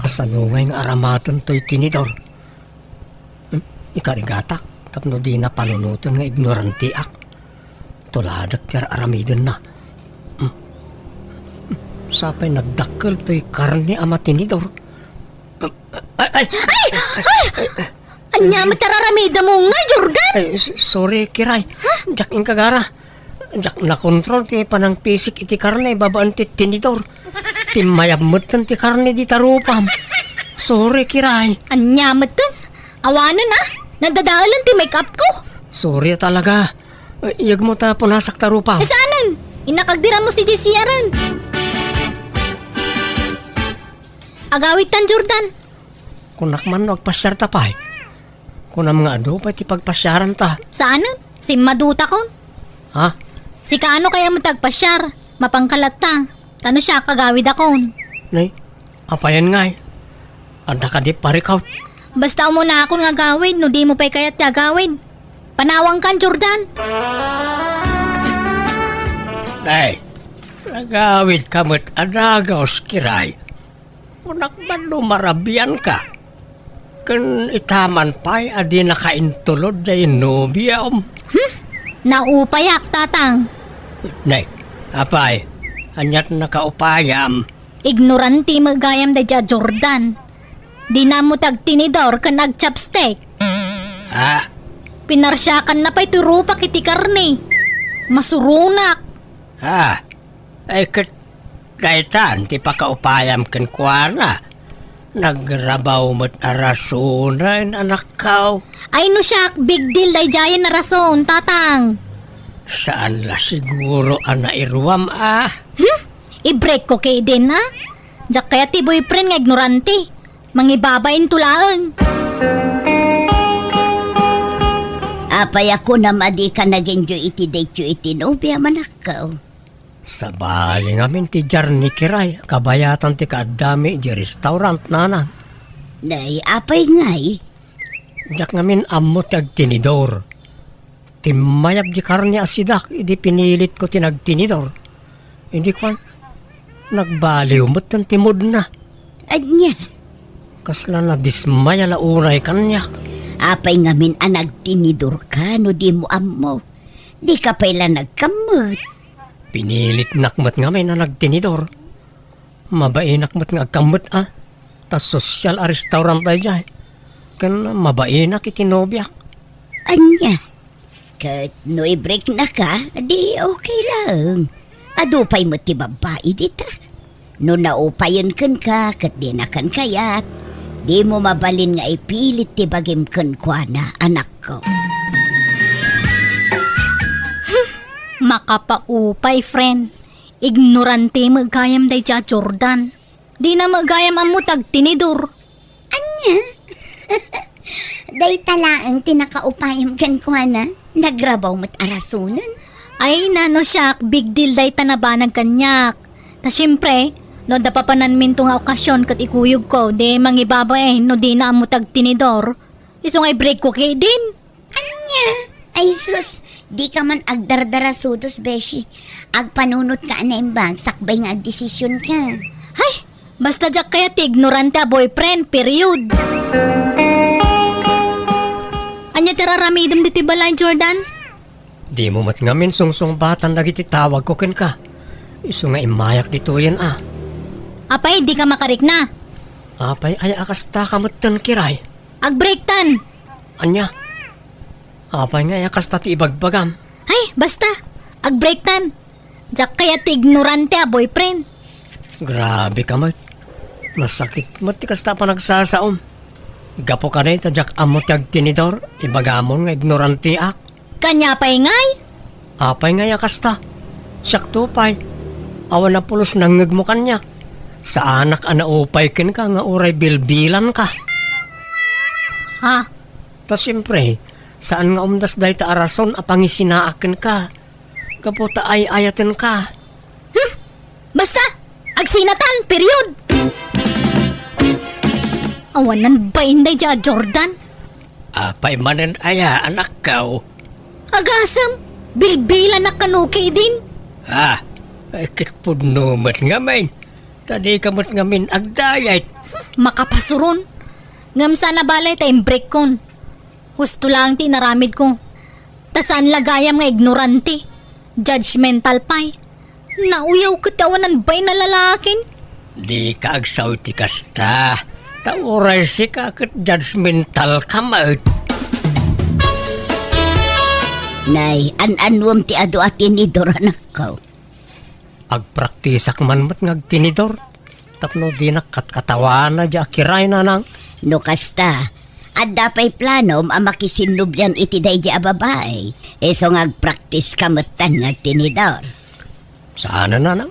kasano ngay nga aramaten toy tinidor? Hmm? Ikarigatak, tapno dina panunoten nga ignoranteak. Tuladek ti ar-aramidenna. Hmm? Hmm? Sapay nagdakkel toy karne a matinidor. Hmm? Ay, ay! Ay! Ay! Ania met ti ar-aramidem ngay, Jordan? Ay, s-, sorry, Kiray. Ha? Diak inkagara. Diak nakontrol ti panangpisik iti karne babaen ti tinidor. Timmayab metten ti karne dita rupam. Sorry, Kiray. Ania metten? Awanen, ah. Nadadaelen ti make-up ko. Sorry talaga. Iyegmo ta punasak ta rupam. Eh, saanen? Innak agdirammo si J C aren. Agawidtan, Jordan. Kunak man no agpasiar ta pay. Kunam nga adu pay ti pagpasiaran ta. Saanen? Simmadutakon. Ha? Sika ano kaya mo ti agpasiar? Mapangkalatta. Tano siya kagawidakon. Nay, apayan ngay? Adda kadi parikaw? Basta umunakon nga agawid no di mo pay kayat ti agawid. Panawangkan, Jordan. Nay, nagawid ka met a dagus, Kiray. Kunak man no marabian ka. Ken itaman pay a di nakaintulod jay nobiam. Hmm? Naupayak, Tatang. Nay, apay, aniat nakaupayam? Ignorante met gayam daydiay a Jordan. Dina ammo ti agtinidor ken agchopstick. Ah? Pinarsiakanna pay ti rupak iti karne. Masuronak. Ah, ay ket daytan ti pakaupayam kenkuana. Nagrabaw met a rasonen, anakko. Ay no siak, big deal daydiayen a rason, Tatang. Saan la siguro a nairuam, ah? Hmm? I-break ko ketdin, ah? Diak kayat ti boyfriend nga ignorante. Mangibabain to laeng. Apay a kunam a dika nag-enjoy iti date-yo iti nobiam, anakko? Sabali ngamin ti jarni, Kiray, kabayatan ti kaaddami idiay restaurant, nanang. Nay, apay ngay? Diak ngamin ammo ti agtinidor. Timmayab di karne a sidak idi pinilitko ti nagtinidor. Idi kuan, nagbaliw metten ti moodna. Ania? Kasla nadismaya la unay kaniak. Apay ngamin a nagtinidorka no dimo ammo? Dika pay la nagkammet. Pinilitnak met ngamin a nagtinidor. Mabainak met nga agkammet a. Ta sosyal a restaurant daydiay. Ken mabainak iti nobiak. Ania? Ket no i-breaknaka, di okay laeng. Adu pay met ti babbai dita. No naupayen kenka ket dinakan kayat, dimo mabalin nga ipilit ti bagim kenkuana, anakko. Hmm, makapaupay, friend. Ignorante met gayam daydiay a Jordan. Dina met gayam ammo ti agtinidor. Ania? Dayta laeng ti nakaupayam kenkuana. Nagrabaw met a rasonen. Ay, nano siak, big deal dayta nabanag kaniak. Ta siempre, no adda papananminto nga okasion ket ikuyogko, di mangibabain no dina ammo ti agtinidor. Isu nga i-break ko ketdin. Ania? Ay sus, dika man agdardarasudos, beshi. Agpanunotka a naimbag sakbay nga agdesisionka. Hay, basta diak kayat ti ignorante a boyfriend, period. Ania ti ar-aramidem ditoy balay, Jordan? Dimo met ngamin sungsungbatan dagiti tawagko kenka. Isu nga immayak ditoyen a. Apay, dika makarikna? Apay aya a kastaka metten, Kiray? Ag-breaktan! Ania? Apay nga aya kasta ti ibagbagam? Ay, basta! Ag-breaktan! Diak kayat ti ignorante a boyfriend. Grabe ka met. Masakit met ti kasta a panagsasaom. Gapu kadi ta diak ammo ti agtinidor, ibagamon nga ignoranteak. Kaniapay ngay? Apay ngay a kasta? Siakto pay. Awan a pulos nangngegmo kaniak. Saanak a naupay kenka nga uray bilbilanka. Ha? Ta siempre, saan nga umdas dayta a rason a pangisinaak kenka. Gapu ta ay-ayatenka. Hmm? Basta, agsinatan, period! Awanan bain daydiay a Jordan. Apay manen aya, anakko? Agasem, bilbilanak kano ketdin. Ah, ay ket pudno met ngamin. Ta dika met ngamin agdayet. Makapasuron. Ngem saan a bale ta imbreakkon. Husto laeng ti inaramidko. Ta saan la gayam nga ignorante. Judgmental pay. Nauyaw ket awanan bain a lalakin. Dika agsaw iti kasta. Ta uray sika ket judgmental ka met. Nay, an-annuem ti adu a tinidor, anakko? Agpraktisak man met nga agtinidor. Tapno dinak katkatawana diay a Kiray, nanang. No kasta, adda pay planom a makisinnobian iti daydiay a babai? Isu nga agpraktiska metten nga agtinidor. Saan a, nanang.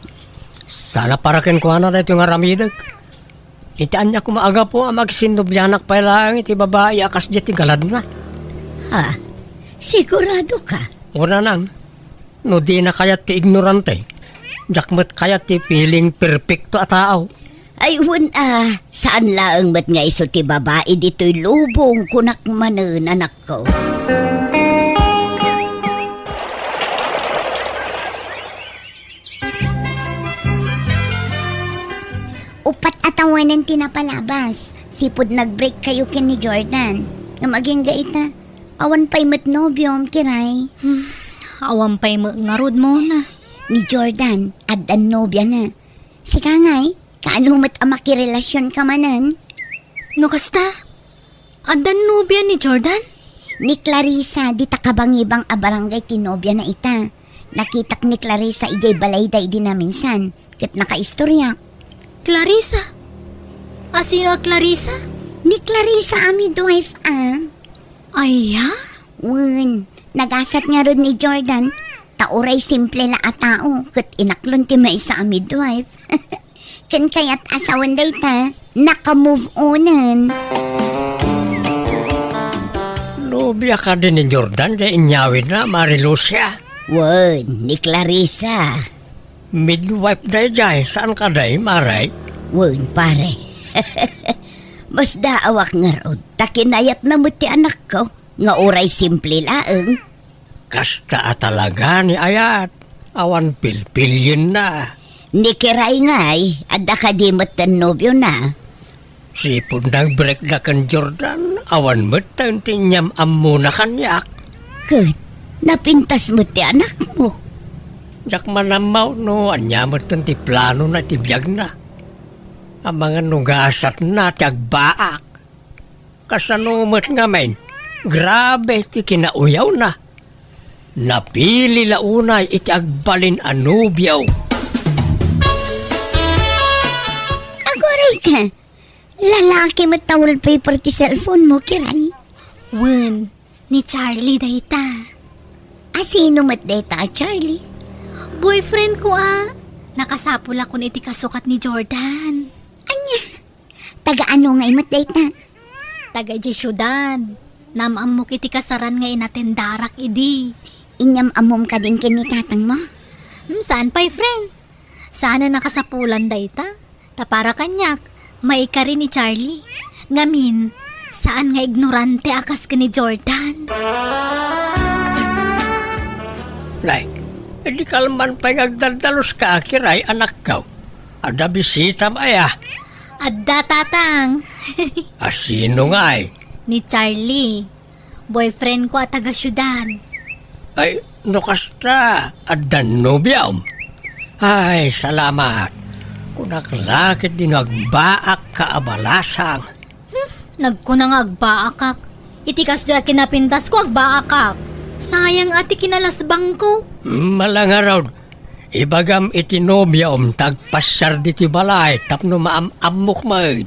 Saan a para kenkuana daytoy nga aramidek. Iti ania koma a gapu a makisinnobianak pay laeng iti babai a kasdiay ti galadna. Ha? Sigurado ka? O, nanang. No dina kayat ti ignorante, diak met kayat ti feeling perpekto a tao. Ay, wen a, saan laeng met nga isu ti babai ditoy lubong, kunak manen, anakko. Uppat a tawenan ti napalabas. Sipud nag-break kayo ken ni Jordan. Ngem agingga ita, awan pay met nobiom, Kiray. Hmm, awan pay met ngarud, Mona. Ni Jordan, addan nobiana. Sika ngay, kaano met a makirelasionka manen? No kasta, addan nobia ni Jordan? Ni Clarissa, dita kabangibang a barangay ti nobiana ita. Nakitak ni Clarissa idiay balayda idi naminsan, ket nakaistorya. Clarissa? Asino a Clarissa? Ni Clarissa a midwife, a. Aya? Wen, nagasat ngarud ni Jordan, ta uray simple la a tao, ket inaklon ti maysa a midwife. Ken kayat a sawen dayta, naka-move onen. Nobia kadi ni Jordan diay inyawidna, Mare Lucia? Wen, ni Clarissa. Midwife daydiay, saan kadi, Mare? Wen, pare. Masdaawak ngarud, ta kinayatna met ti anakko, nga uray simple laeng. Kasta a talaga ni ayat, awan pilpilienna. Ni Kiray ngay, adda kadi metten nobiona? Sipud nag-breakda ken Jordan, awan metten ti inyam-ammona kaniak. Ket, napintas met ti anakmo. Diak man ammo no ania metten ti planona iti biagna. Amangan no gasatna ti agbaak. Kasano met ngamin? Grabe ti kinauyawna. Napili la unay iti agbalin a nobio. Aguray ka! Lalaki met ta wallpaper ti cellphone mo, Kiray. Wen, ni Charlie dayta. Asino met dayta a Charlie? Boyfriend ko a. Nakasapulakon iti kasukat ni Jordan. Ania? Taga ano ngay met dayta? Taga idiay siudad. Naam-ammok iti kasaran nga inatendarak idi. Inyam-ammom kadin ken ni tatangmo? Hmm, saan pay, friend. Saan a nakasapulan dayta. Ta para kaniak, maikari ni Charlie. Ngamin, saan nga ignorante a kas ken ni Jordan. Nay, idi kalman pay nga agdaldalos ka, Kiray, anakko. Adda bisitam aya? Adda, Tatang. Asino ngay? Ni Charlie. Boyfriend ko a taga siudad. Ay, no kasta, adda nobiom? Ay, salamat. Kunak la ketdi no agbaak ka a balasang. Hmm, nagkuna nga agbaakak. Iti kasdiay a kinapintasko, agbaakak. Sayang a ti kinalasbangko. Mala ngarud, ibagam iti nobiom ta agpasiar ditoy balay tapno maam-ammok met.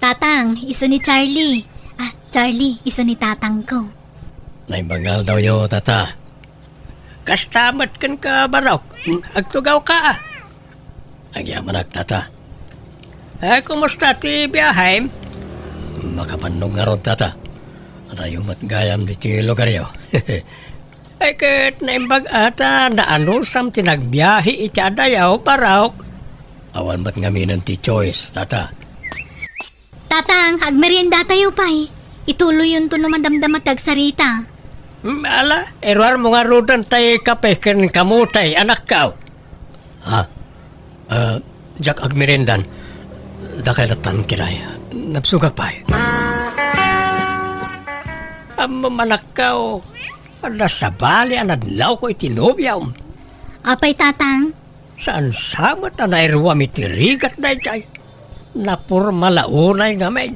Tatang, isu ni Charlie. Ah, Charlie, isu ni tatangko. Naimbag nga aldawyo, Tata. Kasta met kenka, Barok. Agtugawka, a. Agyamanak, Tata. Eh, kumusta ti biahem? Makabannog ngarud, Tata. Adayo met gayam ditoy lugaryo. Ay, ket naimbag a ta naanusam ti nagbiahe iti adayo, Barok. Awan met ngaminen ti choice, Tata. Tatang, agmeriendatayo pay. Ituloyonto no madamdama ti agsarita. Mm, ala, iruarmo ngaruden tay kape ken kamote, anakko. Ha? Ah, diak agmeriendan. Dakay lattan, Kiray. Nabsogak pay. Ammom, anakko, adda sabali a nadlawko iti nobiom. Apay, Tatang? Saan sa met a nairuam iti rigat daydiay? Naporma la unay ngamin.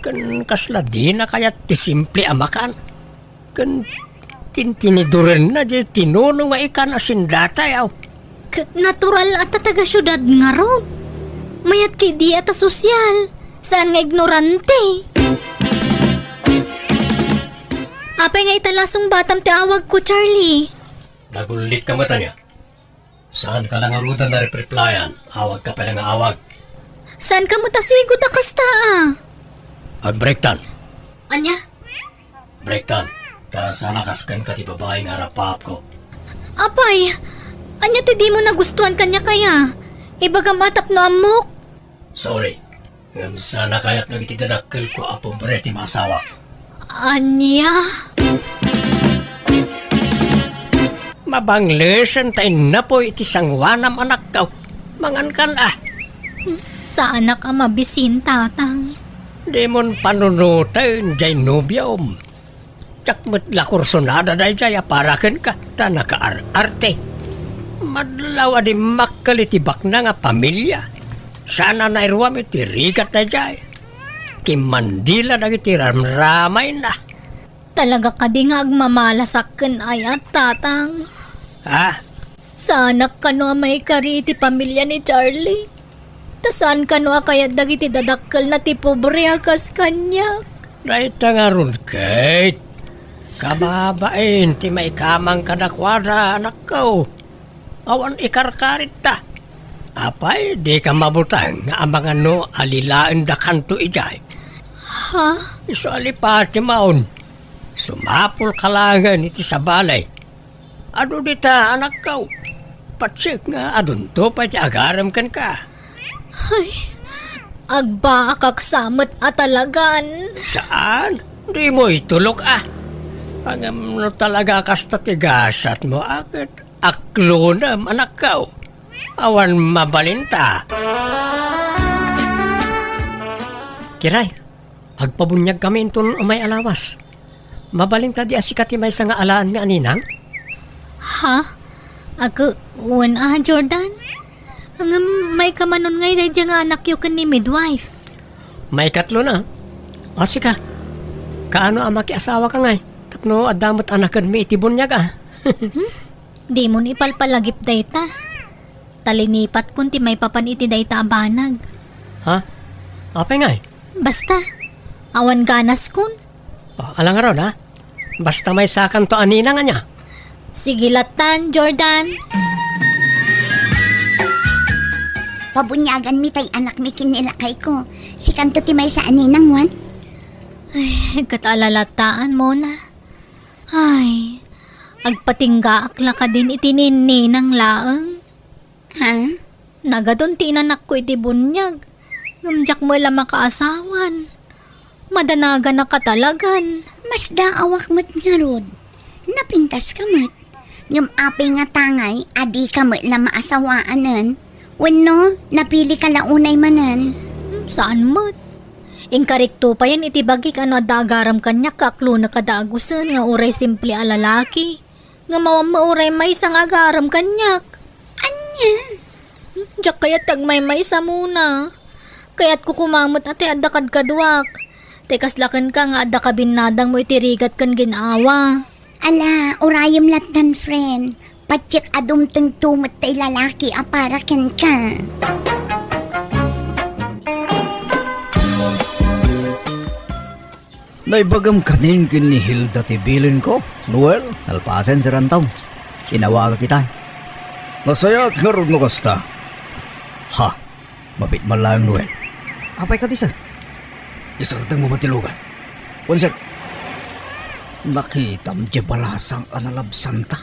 Ken kasla dina kayat ti simple a makan. Ken tintinidurenna diay tinuno nga ikan a sindatayo. Ket natural a ta taga siudad ngarud. Mayat ketdi a ta sosyal. Saan nga ignorante. Apay nga ita la sungbatam ti awagko, Charlie? Nagullitka met ania? Saanka la ngaruden a repreplayan. Awagka pay la nga awag. Saanka met a sigud a kasta, a? Agbreaktan. Ania? Breaktan. Ta saan a kas kenka ti babai nga arapaapko. Apay, ania ti dimo nagustuan kaniak aya? Ibagam a tapno ammok. Sorry. Ngem saan a kayat dagiti dadakkelko a pobre ti maasawak. Ania? Mabanglesen ta innapoy iti sangoanam, anakko. Mangankan a. Saanak a mabisin, Tatang. Dimon panunoten jay nobiom. Diak met la kursunada dayjay a para kenka ta nakaar-arte. Madlaw a dimmakkel iti baknang a pamilia. Saan a nairuam iti rigat dayjay. Kimmandila dagiti ramramayna. Talaga kadi nga agmamalasak ken ayat, Tatang? Ha? Saanak kano a maikari iti pamilia ni Charlie. Ta saan kano a kayat dagiti dadakkelna ti pobre a kas kaniak. Dayta ngarud, Kate. Kababain ti maikamang kadakuada, anakko. Awan ikarkaritta. Apay, dika mabuteng nga amangan no alilaendakanto idiay? Ha? Isu a lipati maon. Sumapulka laengen iti sabali. Adu dita, anakko. Patsek nga adunto pay ti agarem kenka. Ay, agbaakak sa met a talagan. Saan? Dimo itulok a. Ngem no talaga kasta ti gasatmo, a ket aklonem, anakko. Awan mabalinta. Kiray, agpabuniagkami inton umay a lawas. Mabalin kadi a sika ti maysa nga alaen nga aninang? Ha? Ag-, wen a, Jordan? Ngem maikamanon ngay daydiay nga anakyo ken ni midwife? Maikatlona. O sika, kaano a makiasawaka ngay? Tapno adda met anakenmi iti buniag a. Hmm? Dimon ipalpalagip dayta. Ta linipatkon ti maipapan iti dayta a banag. Ha? Apay ngay? Basta, awan ganaskon. O, ala ngarud, ha? Basta maysakanto a ninang ania. Sige lattan, Jordan. Pabuniaganmi tay anakmi ken ni lakayko. Sikanto ti maysa a ninang, wen? Ay, ket ala lattan, Mona. Ay, agpatinggaak la kadin iti ninang laeng. Ha? Nagadun ti inanakko iti buniag, ngem diak met la makaasawan. Madanaganak a talagan. Masdaawak met ngarud. Napintaska met. Ngem apay ngata ngay a dika met la maasawaanen? Wenno, napilika la unay manen? Hmm, saan met. Inkarikto payen iti bagik a no adda agarem kaniak, kaklonek a dagusen nga uray simple a lalaki. Ngem awan met uray maysa nga agarem kaniak. Ania? Diak kayat ti agmaymaysa, Mona. Kayatko koma met a tay adda kadkaduak. Tay kasla kenka nga adda kabinnadangmo iti rigat ken gin-awa. Ala, urayem lattan, friend. Patiek a dumtengto met tay lalaki a para kenka. Naibagam kadin ken ni Hilda ti bilinko, Noel, nalpasen, Sir Anton. Inawagak ita. Nasayaat ngarud no kasta. Ha, mabit man laeng, Noel. Apay kadi, sir? Isardengmo man ti lugan. Wen, sir. Nakitam diay balasang a nalabsanta?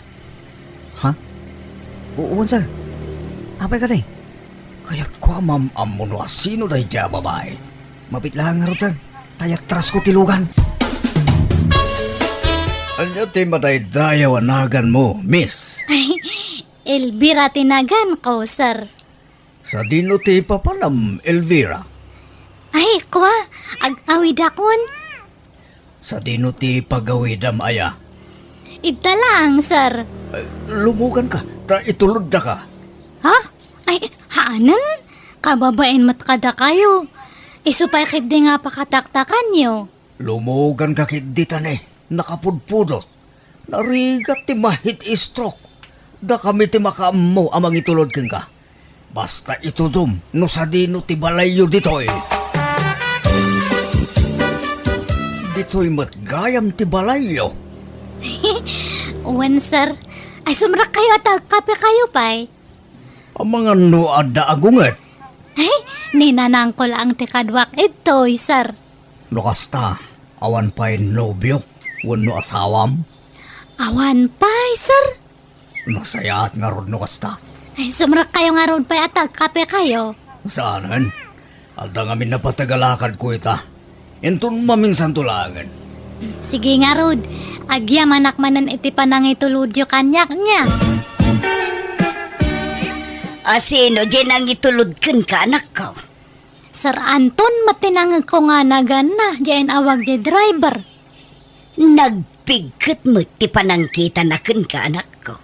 Ha? Wen, sir. Apay kadi? Kayatko a mam-ammo no asino daydiay a babai. Mabit laeng ngarud, sir. Ta ayatrasko ti lugan. Ania ti madaydayaw a naganmo, miss? Ay, Elvira ti naganko, sir. Sadino ti papanam, Elvira? Ay, kua, ag-awidakon. Sadino ti pagawidam aya? Ita laeng, sir. Ay, lumuganka, ta ituloddaka. Ha? Ay, haanen? Kababain met kadakayo. Isu pay ketdi nga pakataktakanyo. Lumuganka ketdi ta ne, nakapudpudot. Narigat ti ma-heat stroke. Dakami ti makaammo a mangitulod kenka. Basta itudom no sadino ti balayyo ditoy. Ditoy met gayam ti balayyo. Wen, sir. Ay, sumrekkayo a ta agkapekayo pay. Amangan no adda agunget. Ay, ninanangko laeng ti kaduak ditoy, sir. No kasta, awan pay nobio wenno asawam? Awan pay, sir. Nasayaat ngarud no kasta. Ay, sumrekkayo ngarud pay a ta agkapekayo. Saanen? Adda ngamin napateg a lakadko ita. Inton maminsanto laengen. Sige ngarud, agyamanak manen iti panangitulodyo kaniak, nia? A sino diay nangitulod kenka, anakko? Sir Anton met ti nangegko nga naganna, diay inawag diay driver. Nagpigket met ti panangkitana kenka, anakko.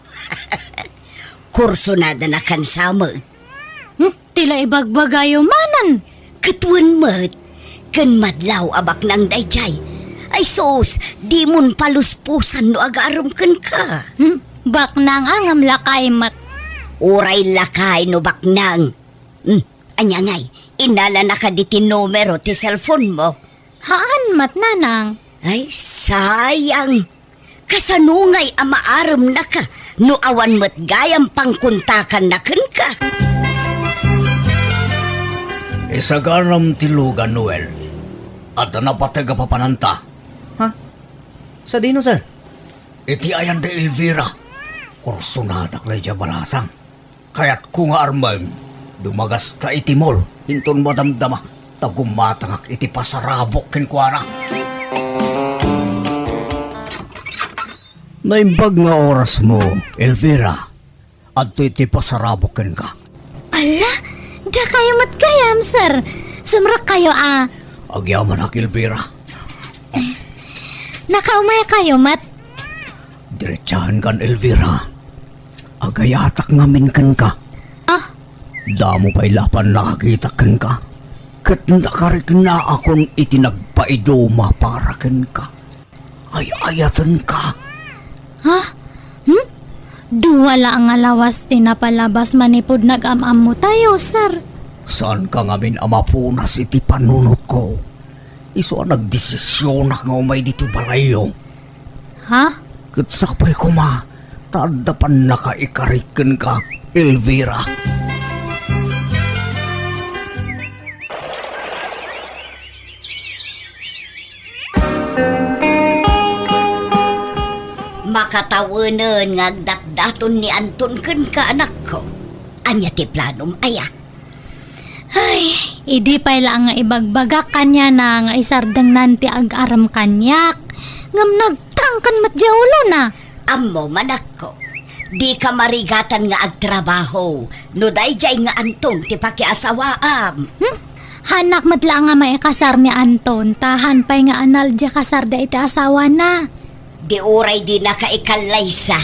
Kursunadana kan samek. Hmm, ti la ibagbagayo manen. Ket wen met, ken madlaw a baknang daydiay. Ay sus, dimon paluspusan no agarem kenka. Hmm, baknang a ngem lakay met. Uray lakay no baknang. Hmm, ania ngay, innalanaka diti numero ti cellphone mo? Haan met, nanang. Ay, sayang. Kasano ngay a maaremnaka no awan met gayam pangkontakanna kenka? Isaganam ti lugan, Noel. Adda napateg a papananta. Ha? Sadino, sir? Iti ayan da Elvira. Kursunadak daydiay balasang. Kayatko nga armem, dumagasta iti mall, inton madamdama, ta gumatangak iti pasarabok kenkuana. Naimbag nga orasmo, Elvira. Adtoy ti pasarabok kenka. Ala, dakayo met gayam, sir. Sumrekkayo a. Agyamanak, Elvira. Nakaumaykayo met. Diretsahan kan Elvira. Agayatak ngamin kenka. Ah? Damo pay la a pannakakitak kenka. Ket nakariknaakon iti nagpaiduma para kenka. Ay-ayatenka. Ha? Hmm? Dua la nga lawas ti napalabas manipud nag-am-ammotayo, sir. Saanka ngamin a mapunas iti panunotko. Isu a nagdesisionak nga umay ditoy balayyo. Ha? Ket sapay koma, ta adda pannakaikarik kenka, Elvira. Makatawenen nga agdatdaton ni Anton kenka, anakko. Ania ti planom, aya? Ay, idi pay la nga ibagbagak kaniana nga isardengnan ti ag-arem kaniak, ngem nagtangken met diay ulona. Ammom, anakko, dika marigatan nga agtrabaho no daydiay nga Anton ti pakiasawaam. Hmm? Hanak met la nga maikasar ni Anton, ta haan pay nga anal diay kasarda iti asawana. Di uray dinaka ikallaysa,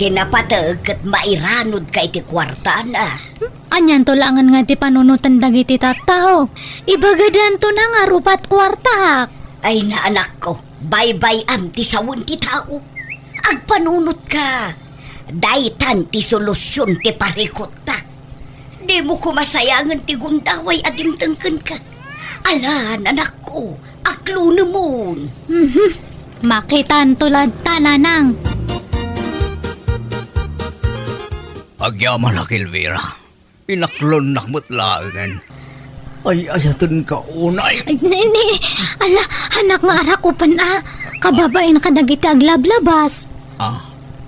ti napateg ket mairanudka iti kuartana. Hmm? Anianto laengen nga ti panunoten dagiti tattao? Ibagadanto na nga rupat kuartaak. Ay, anakko, baybay-am ti sawen ti tao. Agpanunotka. Daytan ti solusion ti parikutta. Dimo koma sayangen ti gundaway a dimteng kenka. Alan, anakko, aklonemon. Mhm. Makitanto latta, nanang. Agyamanak, Elvira. Inaklonnak met laengen. Ay-ayatenka unay. Ay, ni, ni, ala, hanak nga arakupen a. Kababain kadagiti aglablabas. Ah,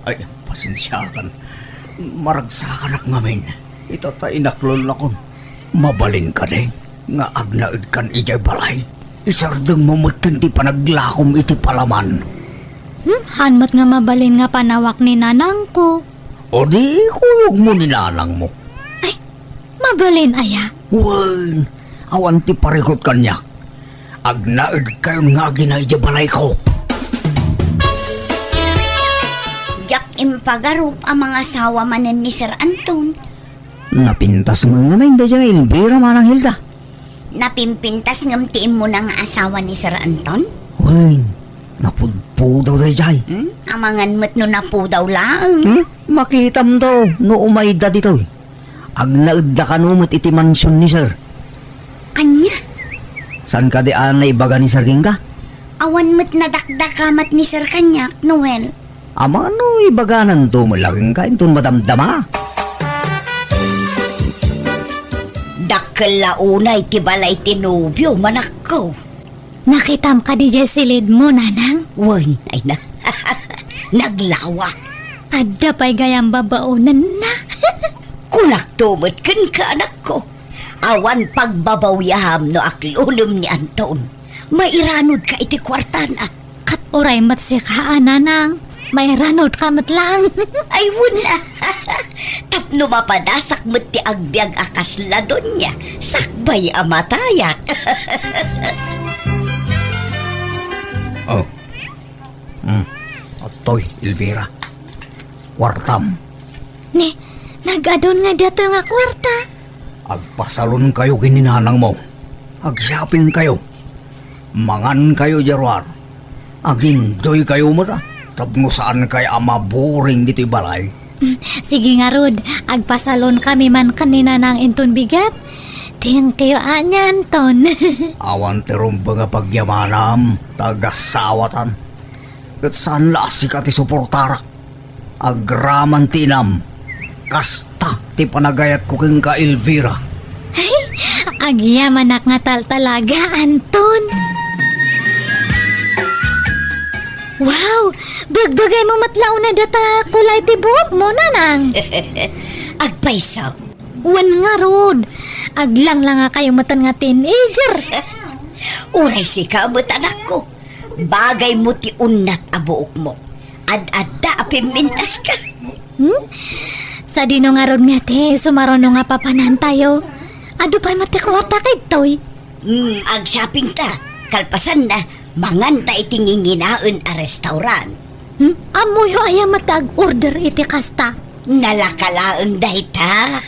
ay, pasensiakan. Maragsakanak ngamin. Ita ta inaklonnakon. Mabalin kadi nga agnaedkan idiay balay? Isardengmo metten ti panaglakom iti palaman. Hmm, haan met nga mabalin nga panawak ni nanangko. O di ikuyogmo ni nanangmo. Ay, mabalin aya? Wen, awan ti parikut kaniak. Agnaedkayon nga agina idiay balayko. Diak impagarup a mangasawa manen ni Sir Anton. Napintas met ngamin daydiay nga Elvira, Manang Hilda. Napimpintas ngem ti immuna nga asawa ni Sir Anton? Wen, napudpudaw daydiay. Hmm? Amangan met no napudaw laeng. Hmm? Makitamto no umayda ditoy. Agnaedda kano met iti mansion ni Sir. Ania? Saan kadi a naibaga ni Sir kenka? Awan met nadakdakamat ni Sir kaniak, Noel. Amangan no ibagananto met la kenka inton madamdama. Dakkel la unay ti balay ti nobio, manakko. Nakitam kadi diay silidmo, nanang? Wen, ay na. Naglawa. Adda pay gayam babaonenna. Kunakto met kenka, anakko. Awan pagbabawiam no aklonem ni Anton. Mairanudka iti kuartana. Ket uray met sika a, nanang, mairanudka met laeng. Ay, wen a. Ta No mapadasak met ti agbiag a kasla donia, sakbay a matayak. Oh. Hmm. Adtoy, Elvira. Kuartam. Ni, nag-adun nga datoy nga kuarta. Agpasalonkayo ken ni nanangmo. Agshoppingkayo. Mangankayo idiay ruar. Ag-enjoykayo met, a. Tapno saankayo a maboring ditoy balay. Mm, sige ngarud, agpasalonkami man ken ni nanang inton bigat. Thank you, ania, Anton. Awan ti rumbeng a pagyamanam, ta agasawatan. Ket saan la a sika ti suportarak. Agraman ti inam. Kasta ti panagayatko kenka, Elvira. Ay, agyamanak nga taltalaga, Anton. Wow! Bagbagaymo met la unay data kulay ti buokmo, nanang. Agpayso. Wen ngarud, aglanglangakayo metten nga teenager. Uray sika met, anakko. Bagaymo ti unnat a buokmo. Ad-adda a pimmintaska. Hmm? Sadino ngarud nga ti sumaruno nga papanantayo? Adu pay met ti kuarta kaytoy. Hmm, agshoppingta. Kalpasanna, manganta iti nginginaen a restaurant. Hmm? Ammoyo aya met ti ag-order iti kasta? Nalaka laeng dayta.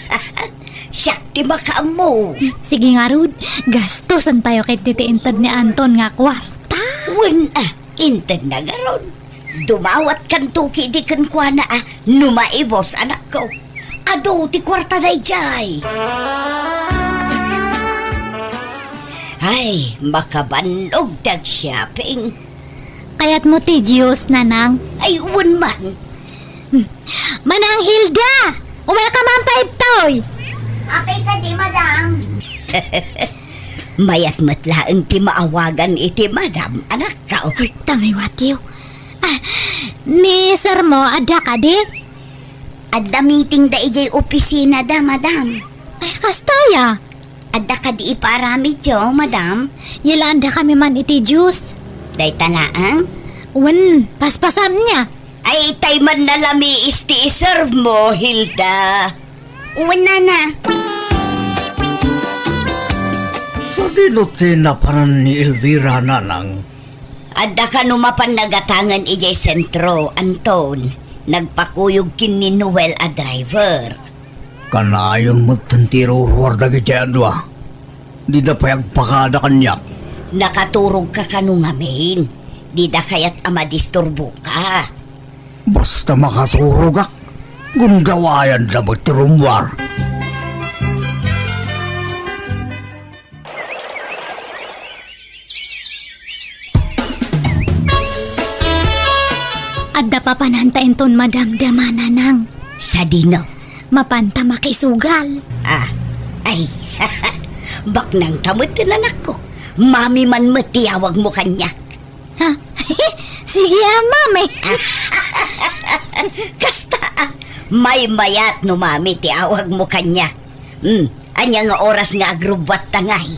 Siak ti makaammo. Hmm, sige ngarud, gastosantayo ket ti inted ni Anton nga kuarta. Wen, a, intedna ngarud. Dumawatkanto ketdi kenkuana a no maibus, anakko. Adu ti kuarta daydiay. Ay, makabannog ti agshopping. Kayatmo ti juice, nanang? Ay, wen man. Hmm. Manang Hilda! Umayka man pay ditoy! Apay kadi, madam? Mayat met laeng ti maawagan iti madam, anakko. Uy, tangay watiw. Ah, ni sirmo, adda kadi? Adda meeting da idiay opisina da, madam. Ay, kasta aya? Adda kadi iparamidyo, madam? Yalaandakami man iti juice. Dayta laeng? Wen, paspasam nia. Ay, tay man nalamiis ti iservemo, Hilda. Wen, nana. Sadino ti napanan ni Elvira, nanang? Adda kano mapan nagatangen idiay sentro, Anton. Nagpakuyog ken ni Noel a driver. Kanayon met ti iruruar dagiti adua. Dida pay agpakada kaniak. Nakaturogka kano ngamin. Dida kayat a madisturboka. Basta makaturogak, gundawayanda met ti rummuar. Adda papananta inton madamdama, nanang. Sadino? Mapanta makisugal. Ah, ay. Baknangta met, anakko. Mami man met ti awagmo kaniak. Ha? Sige, a, mami. Kasta, a. Maymayat no mami ti awagmo kaniak. Hmm, ania nga oras nga agrubbuatta ngay?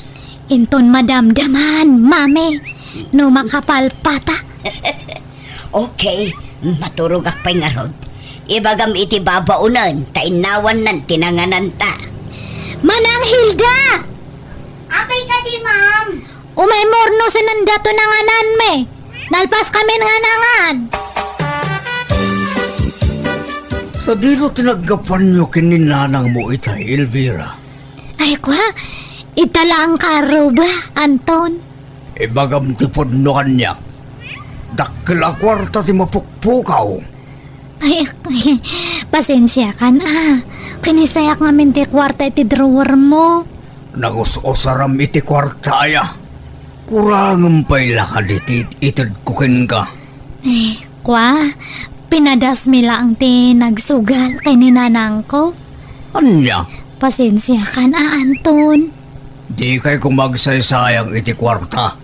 Inton madamdaman, mami. No makapalpata. Okay, maturogak pay ngarud. Ibagam iti babaonen, ta innawannan ti nangananta. Manang Hilda! Apay kadi, ma'am? Umay murno, saan dato nangananmi? Nalpaskamin nga nangan. Sadino ti naggapuanyo ken ni nanangmo itay, Elvira? Ay, kua, ita laeng karuba, Anton. Ibagam ti pudno kaniak. Dakkel a kuarta ti mapukpukaw. Ay, pasensiakan, a. Kinisayak ngamin ti kuarta iti drawermo. Nangus-usaram iti kuarta aya. Kurangem pay la kadi ti itedko kenka. Eh, kua, pinadasmi laeng ti nagsugal ken ni nanangko. Ania? Pasensiakan, a, Anton. Dikay koma agsaysayang iti kuarta.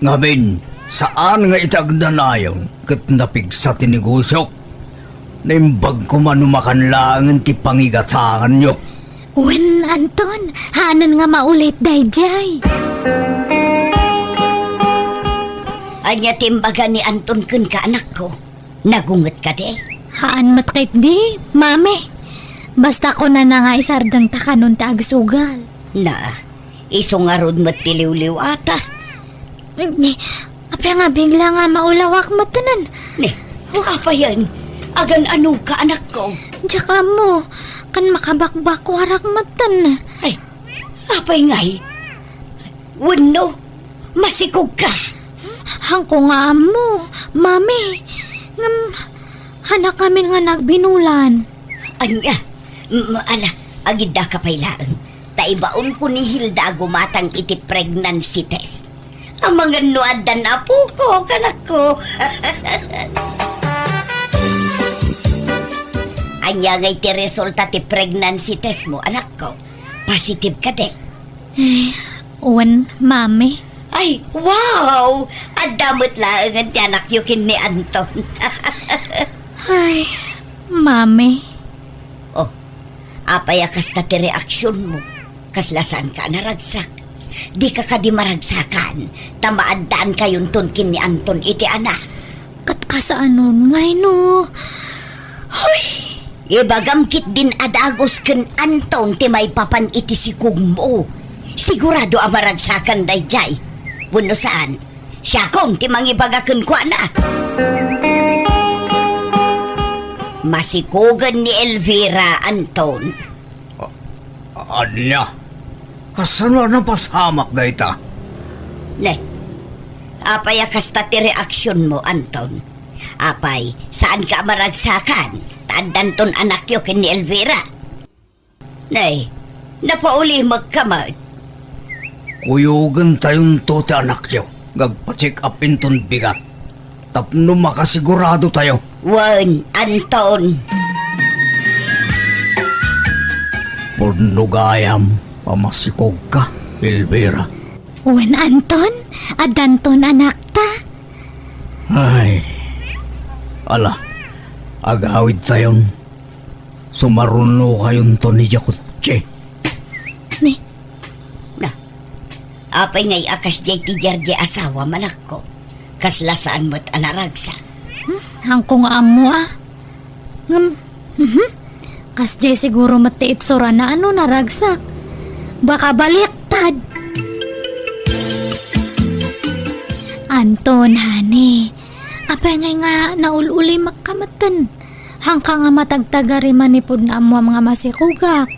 Ngamin, saan nga iti agnanayon ket napigsa ti negosiok. Naimbag koma no makan laengen ti pangigatanganyo. Wen, Anton, haanen nga maulit daydiay. Ania ti imbaga ni Anton kenka, anakko? Nagunget kadi? Haan met ketdi, mami. Basta kunana nga isardeng ta kanon ti agsugal. Na, isu ngarud met ti liwliwata. Ni, apay nga bigla nga maulawak metten? Ni, apayen? Agan-ano ka, anakko? Diak ammo, ken makabakbakuarak metten. Ay, apay ngay? Wenno, masikog ka? Hanko nga ammo, Mami. Ngem, hanak amin nga nagbinulan. Ania? M-, ala, agidda ka pay laeng. Ta ibaonko ni Hilda a gumatang iti pregnancy test. Amangan no addan apoko, kanakko. Ania ngay ti resulta ti pregnancy test mo, anakko? Positive kadi? Eh, wen, Mami. Ay, wow! Adda met laengen ti anakyo ken ni Anton. Ay, Mami. Oh, apay a kasta ti reaksionmo? Kasla saanka a naragsak? Dika kadi maragsakan, ta maaddaankayon ton ken ni Anton iti anak. Ket kasaanon ngay no? Hoy! Ibagam ketdin a dagus ken Anton ti maipapan iti sikogmo. Sigurado a maragsakan daydiay. Wenno saan, siakon ti mangibaga kenkuana. Masikogen ni Elvira, Anton. A-, ania? Kasano a napasamak dayta? Ne, apay a kasta ti reaksionmo, Anton? Apay, saanka a maragsakan, ta addanton anakyo ken ni Elvira? Ne, napaulimekka met. Kuyogentayonto ti anakyo nga agpa-check up inton bigat. Tapno makasigurado tayo. Wen, Anton. Pudno gayam a masikogka, Elvira. Wen, Anton, addanton anakta. Ay, ala, agawidtayon. Sumarunokayonton idiay kotse. Ni? Na, apay ngay a kasdiay ti diardiay asawam, anakko? Kasla saan met a naragsak? Hmm, haanko nga ammo, a. Ngem, mhm. Kasdiay siguro met ti itsurana a no naragsak. Baka baliktad. Anton, honey, apay ngay nga naul-ulimekka metten? Haanka nga matagtagari manipud nga ammoam nga masikogak.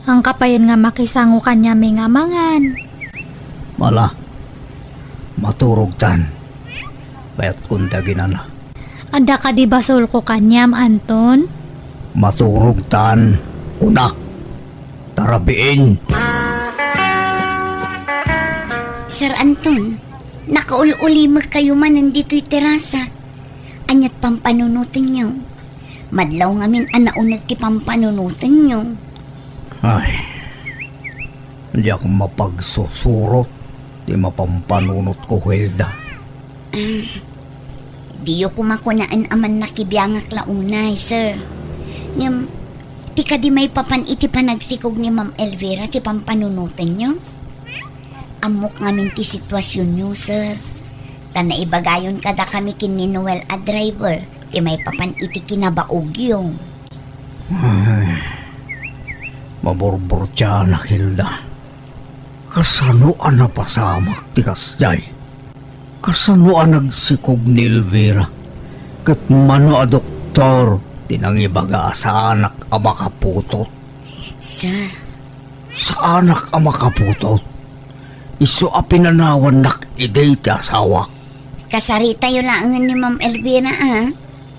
Haanka payen nga makisango kaniami nga mangan. Ala, maturogtan. Bayatkon ti aginana. Adda kadi basolko kaniam, Anton? Maturogtan, kunak. Tarabiin. Sir Anton, nakaul-ulimekkayo manen ditoy terasa. Aniat pampanunotenyo? Madlaw ngamin a nauneg ti pampanunotenyo. Ay, diak mapagsusurot ti mapampanunotko, Hilda. Ah, diyo koma kunaen a mannakibiangak la unay, sir. Ngem, ti kadi maipapan iti panagsikog ni Ma'am Elvira ti pampanunotenyo? Ammok ngamin ti situasionyo, sir. Ta naibagayon kadakami ken ni Noel a driver ti maipapan iti kinabaogyo. Ay, maburburtianak, Hilda. Kasano a napasamak ti kasdiay? Kasano a nagsikog ni Elvira? Ket mano a doktor ti nangibaga a saanak a makaputot? Sir. Saanak a makaputot? Isu a pinanawannak idi ti asawak. Kasaritayo laengen ni Ma'am Elvira, a.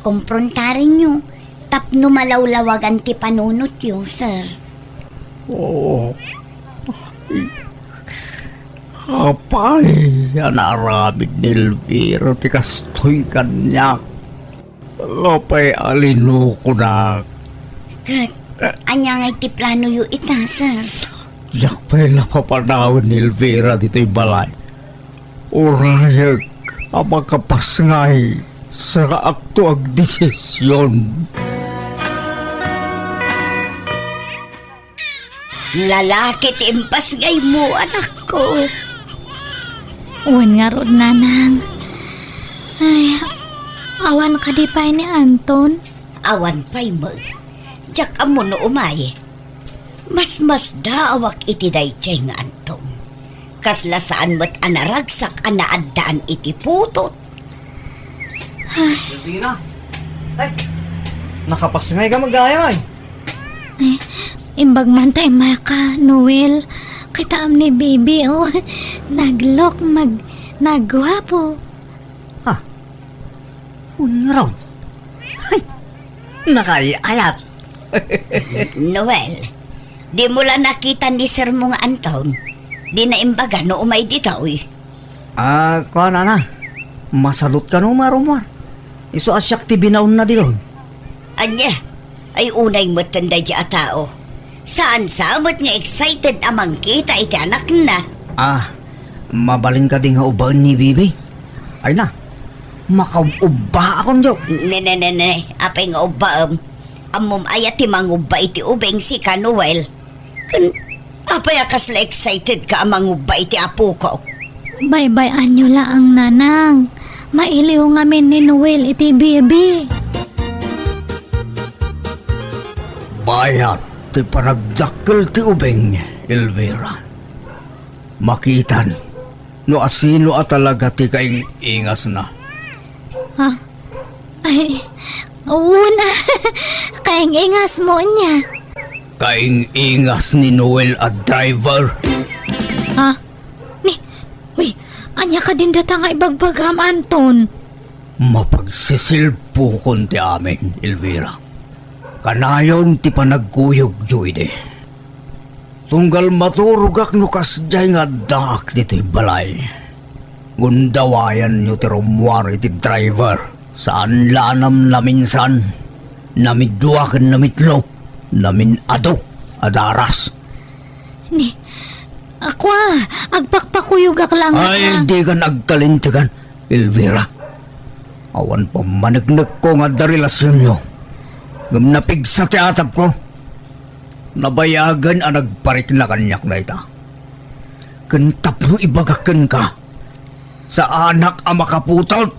Komprontarenyo tapno malawlawagan ti panunotyo, sir. Oo. Apay a naaramid ni Elvira ti kastoy kaniak? Apay a linukonak? Ket, ania ngay ti planoyo ita, sir? Diak pay la papanawen ni Elvira ditoy balay. Urayek a makapasngay, saka agto agdesision. Lalaki ti impasngaymo, anakko. Wen ngarud, nanang. Ay, awan kadi pay ni Anton? Awan pay met. Diak ammo no umay. Masmasdaawak iti daydiay nga Anton. Kasla saan met a naragsak a naaddaan iti putot. Dina. Ay, nakapasngay ka, magayam ay. Eh, imbag man ta immay ka, Noel. Kitaem ni baby, oh. Naglok, mag-, nagguapo. Ha? Unron? Ay, nakayayat. Noel, di mo la nakita ni sir mo nga Anton? Di na imbaga no umay ditoy? Ah, kuan, nana. Masadut kano, marumar. Isu a siak ti binaonna ditoy. Ania? Ay, unay met daydi a tao. Saan sa met nga excited a mangkita iti anakna? Ah, mabalin kadi nga ubbaen ni Bibi? Ay na, makaub-ubbaakon, jo. Ne, ne, ne, ne. Apay nga ubbaem? Ammom aya ti mangubba iti ubing, sika, Noel? Ken apay a kasla excited ka a mangubba iti apoko? Baybay-anyo laeng, nanang. Mailiw ngamin ni Noel iti bibi. Bayat ti panagdakkel ti ubing, Elvira. Makitan no asino a talaga ti kaing-ingasna. Ha? Ay, una, kaing-ingas mo ania? Kaing-ingas ni Noel a driver. Ha? Ni, uy, ania kadin data nga ibagbagam, Anton? Mapagsisilpukon ti amin, Elvira. Kanayon ti panagkuyogyo idi. Tunggal maturogak no kasdiay nga addaak ditoy balay. Gundawayanyo ti rummuar iti driver. Saan la a namnaminsan, namidua ken namitlo, namin-adu a daras. Ni, akua, agpakpakuyogak lang. Ay, a- dikan agkalintegan, Elvira. Awan pammaneknekko nga adda relasionyo. Ngem napigsa ti atapko. Nabayagen a nagparikna kaniak dayta. Ken tapno ibagak kenka, saanak a makaputot.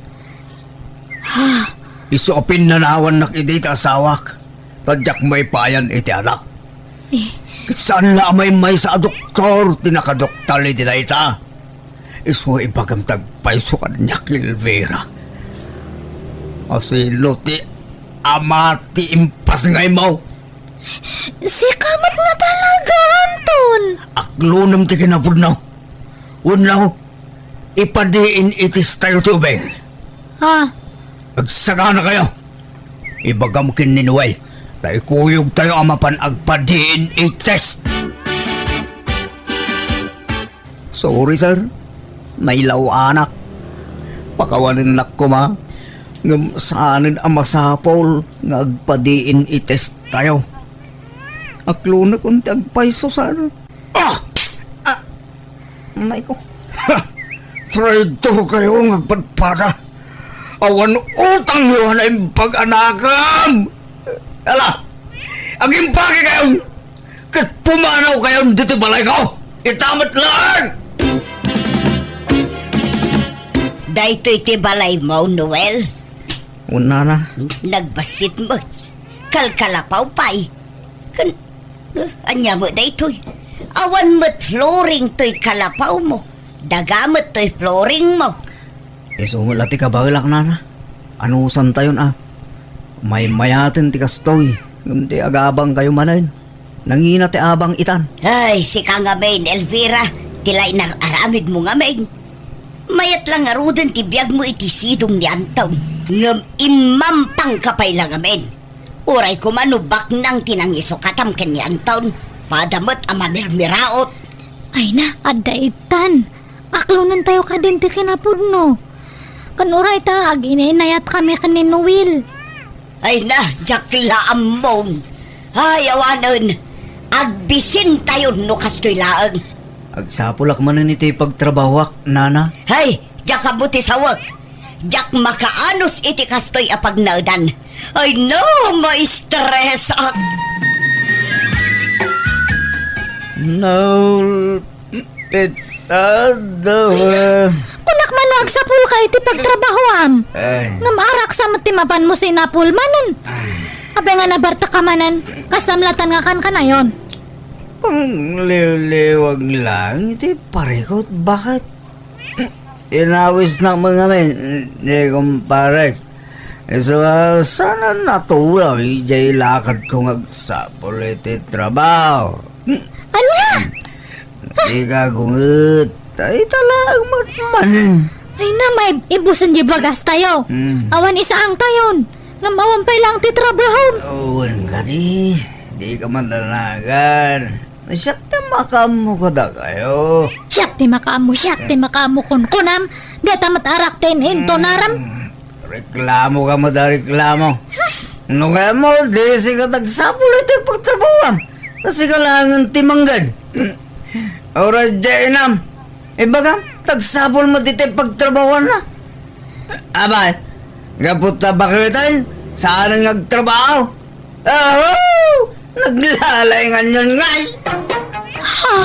Ha? Isu a pinnanawannak idi ti asawak, ta diak maipayan iti anak. Eh. Ket saan la a maymaysa a doktor ti nakadoktal iti dayta. Isu a ibagam ti agpayso kaniak, Elvira. Asino ti ama ti impasngaymo? Sika met nga talaga, Anton. Aklonem ti kinapudno. Wenno, ipa-D N A test tayo ti ubing. Ha? Agsaganakayo. Ibagam ken ni Noel, ta ikuyog tayo a mapan agpa-D N A test. Sorry, sir. Nailaw-anak. Pakawanennak koma. Ngem saanen a masapul nga agpa-D N A test tayo. Aklonekon ti agpayso, sir. Ah! Ah! Nay ko. Ha! Traitor kayo nga agpadpada. Awan utangyo a naimbag a nakam! Ala! Agimpagi kayon! Ket pumanaw kayon ditoy balayko! Ita met laeng! Daytoy ti balaymo, Noel? Unana. Nagbassit met. Kalkalapaw pay. Ken, eh, ania met daytoy? Awan met flooring toy kalapawmo. Daga met toy flooringmo. Isu met la ti kabaelak, nana. Anusantayon a maymayaten ti kastoy, ngem ti agabangkayo manen, nangina ti abang itan. Ay, sika ngamin, Elvira, ti la inar-aramidmo ngamin. Mayat la ngaruden ti biagmo iti sidong ni Anton, ngem immampangka pay la ngamin. Uray koma no baknang ti nangisukatam ken ni Anton, pada met a mamirmiraot. Ay na, adda itan. Aklonentayo kadin ti kinapudno. Ken uray ta, aginainayat kami ken ni Noel. Ay na, diak la ammon. Ay, awanen. Agbisintayon no kastoy laeng. Agsapulak manen iti pagtrabahoak, nana. Hay, diak ammo ti sawek. Diak makaanus iti kastoy a pagnaedan. Ay no, maistresak. Naul-, pitadawa. Kunak man no agsapulka iti pagtrabahoam. Ay. Ngem araksa met ti mapanmo sinapul manen. Ay. Apay nga nabartak ka manen, kastam latan nga kankanayon. Pangliwliwag lang iti parikut, baket? Inawisnak met ngamin, ni kumparek. Isu a, saan a natulaw idiay lakadko nga agsapul iti trabaho. Ania? Dika gunget. Ay, talagang matmanen. Ay, na, may ibusen di bagas tayo. Hmm. Awan isaang tayon. Ngem awan pay lang ti trabaho. Awan kadi. Dika madanagan. Siak ti makaammo kadakayo. Siak ti makaammo, siak ti makaammo kunkunam. Data met arak ti in-intunaram. Hmm. Reklamo ka met a reklamo. No kayatmo, di sika ti agsapul iti pagtrabahoam. Ta sika laengen ti mangged. Uray diay inam. Ibagam, ti agsapul met iti pagtrabahoanna. Abay, gapu ta baketen, saanen nga agtrabaho. Aho! Naglalainganyon ngay! Ha?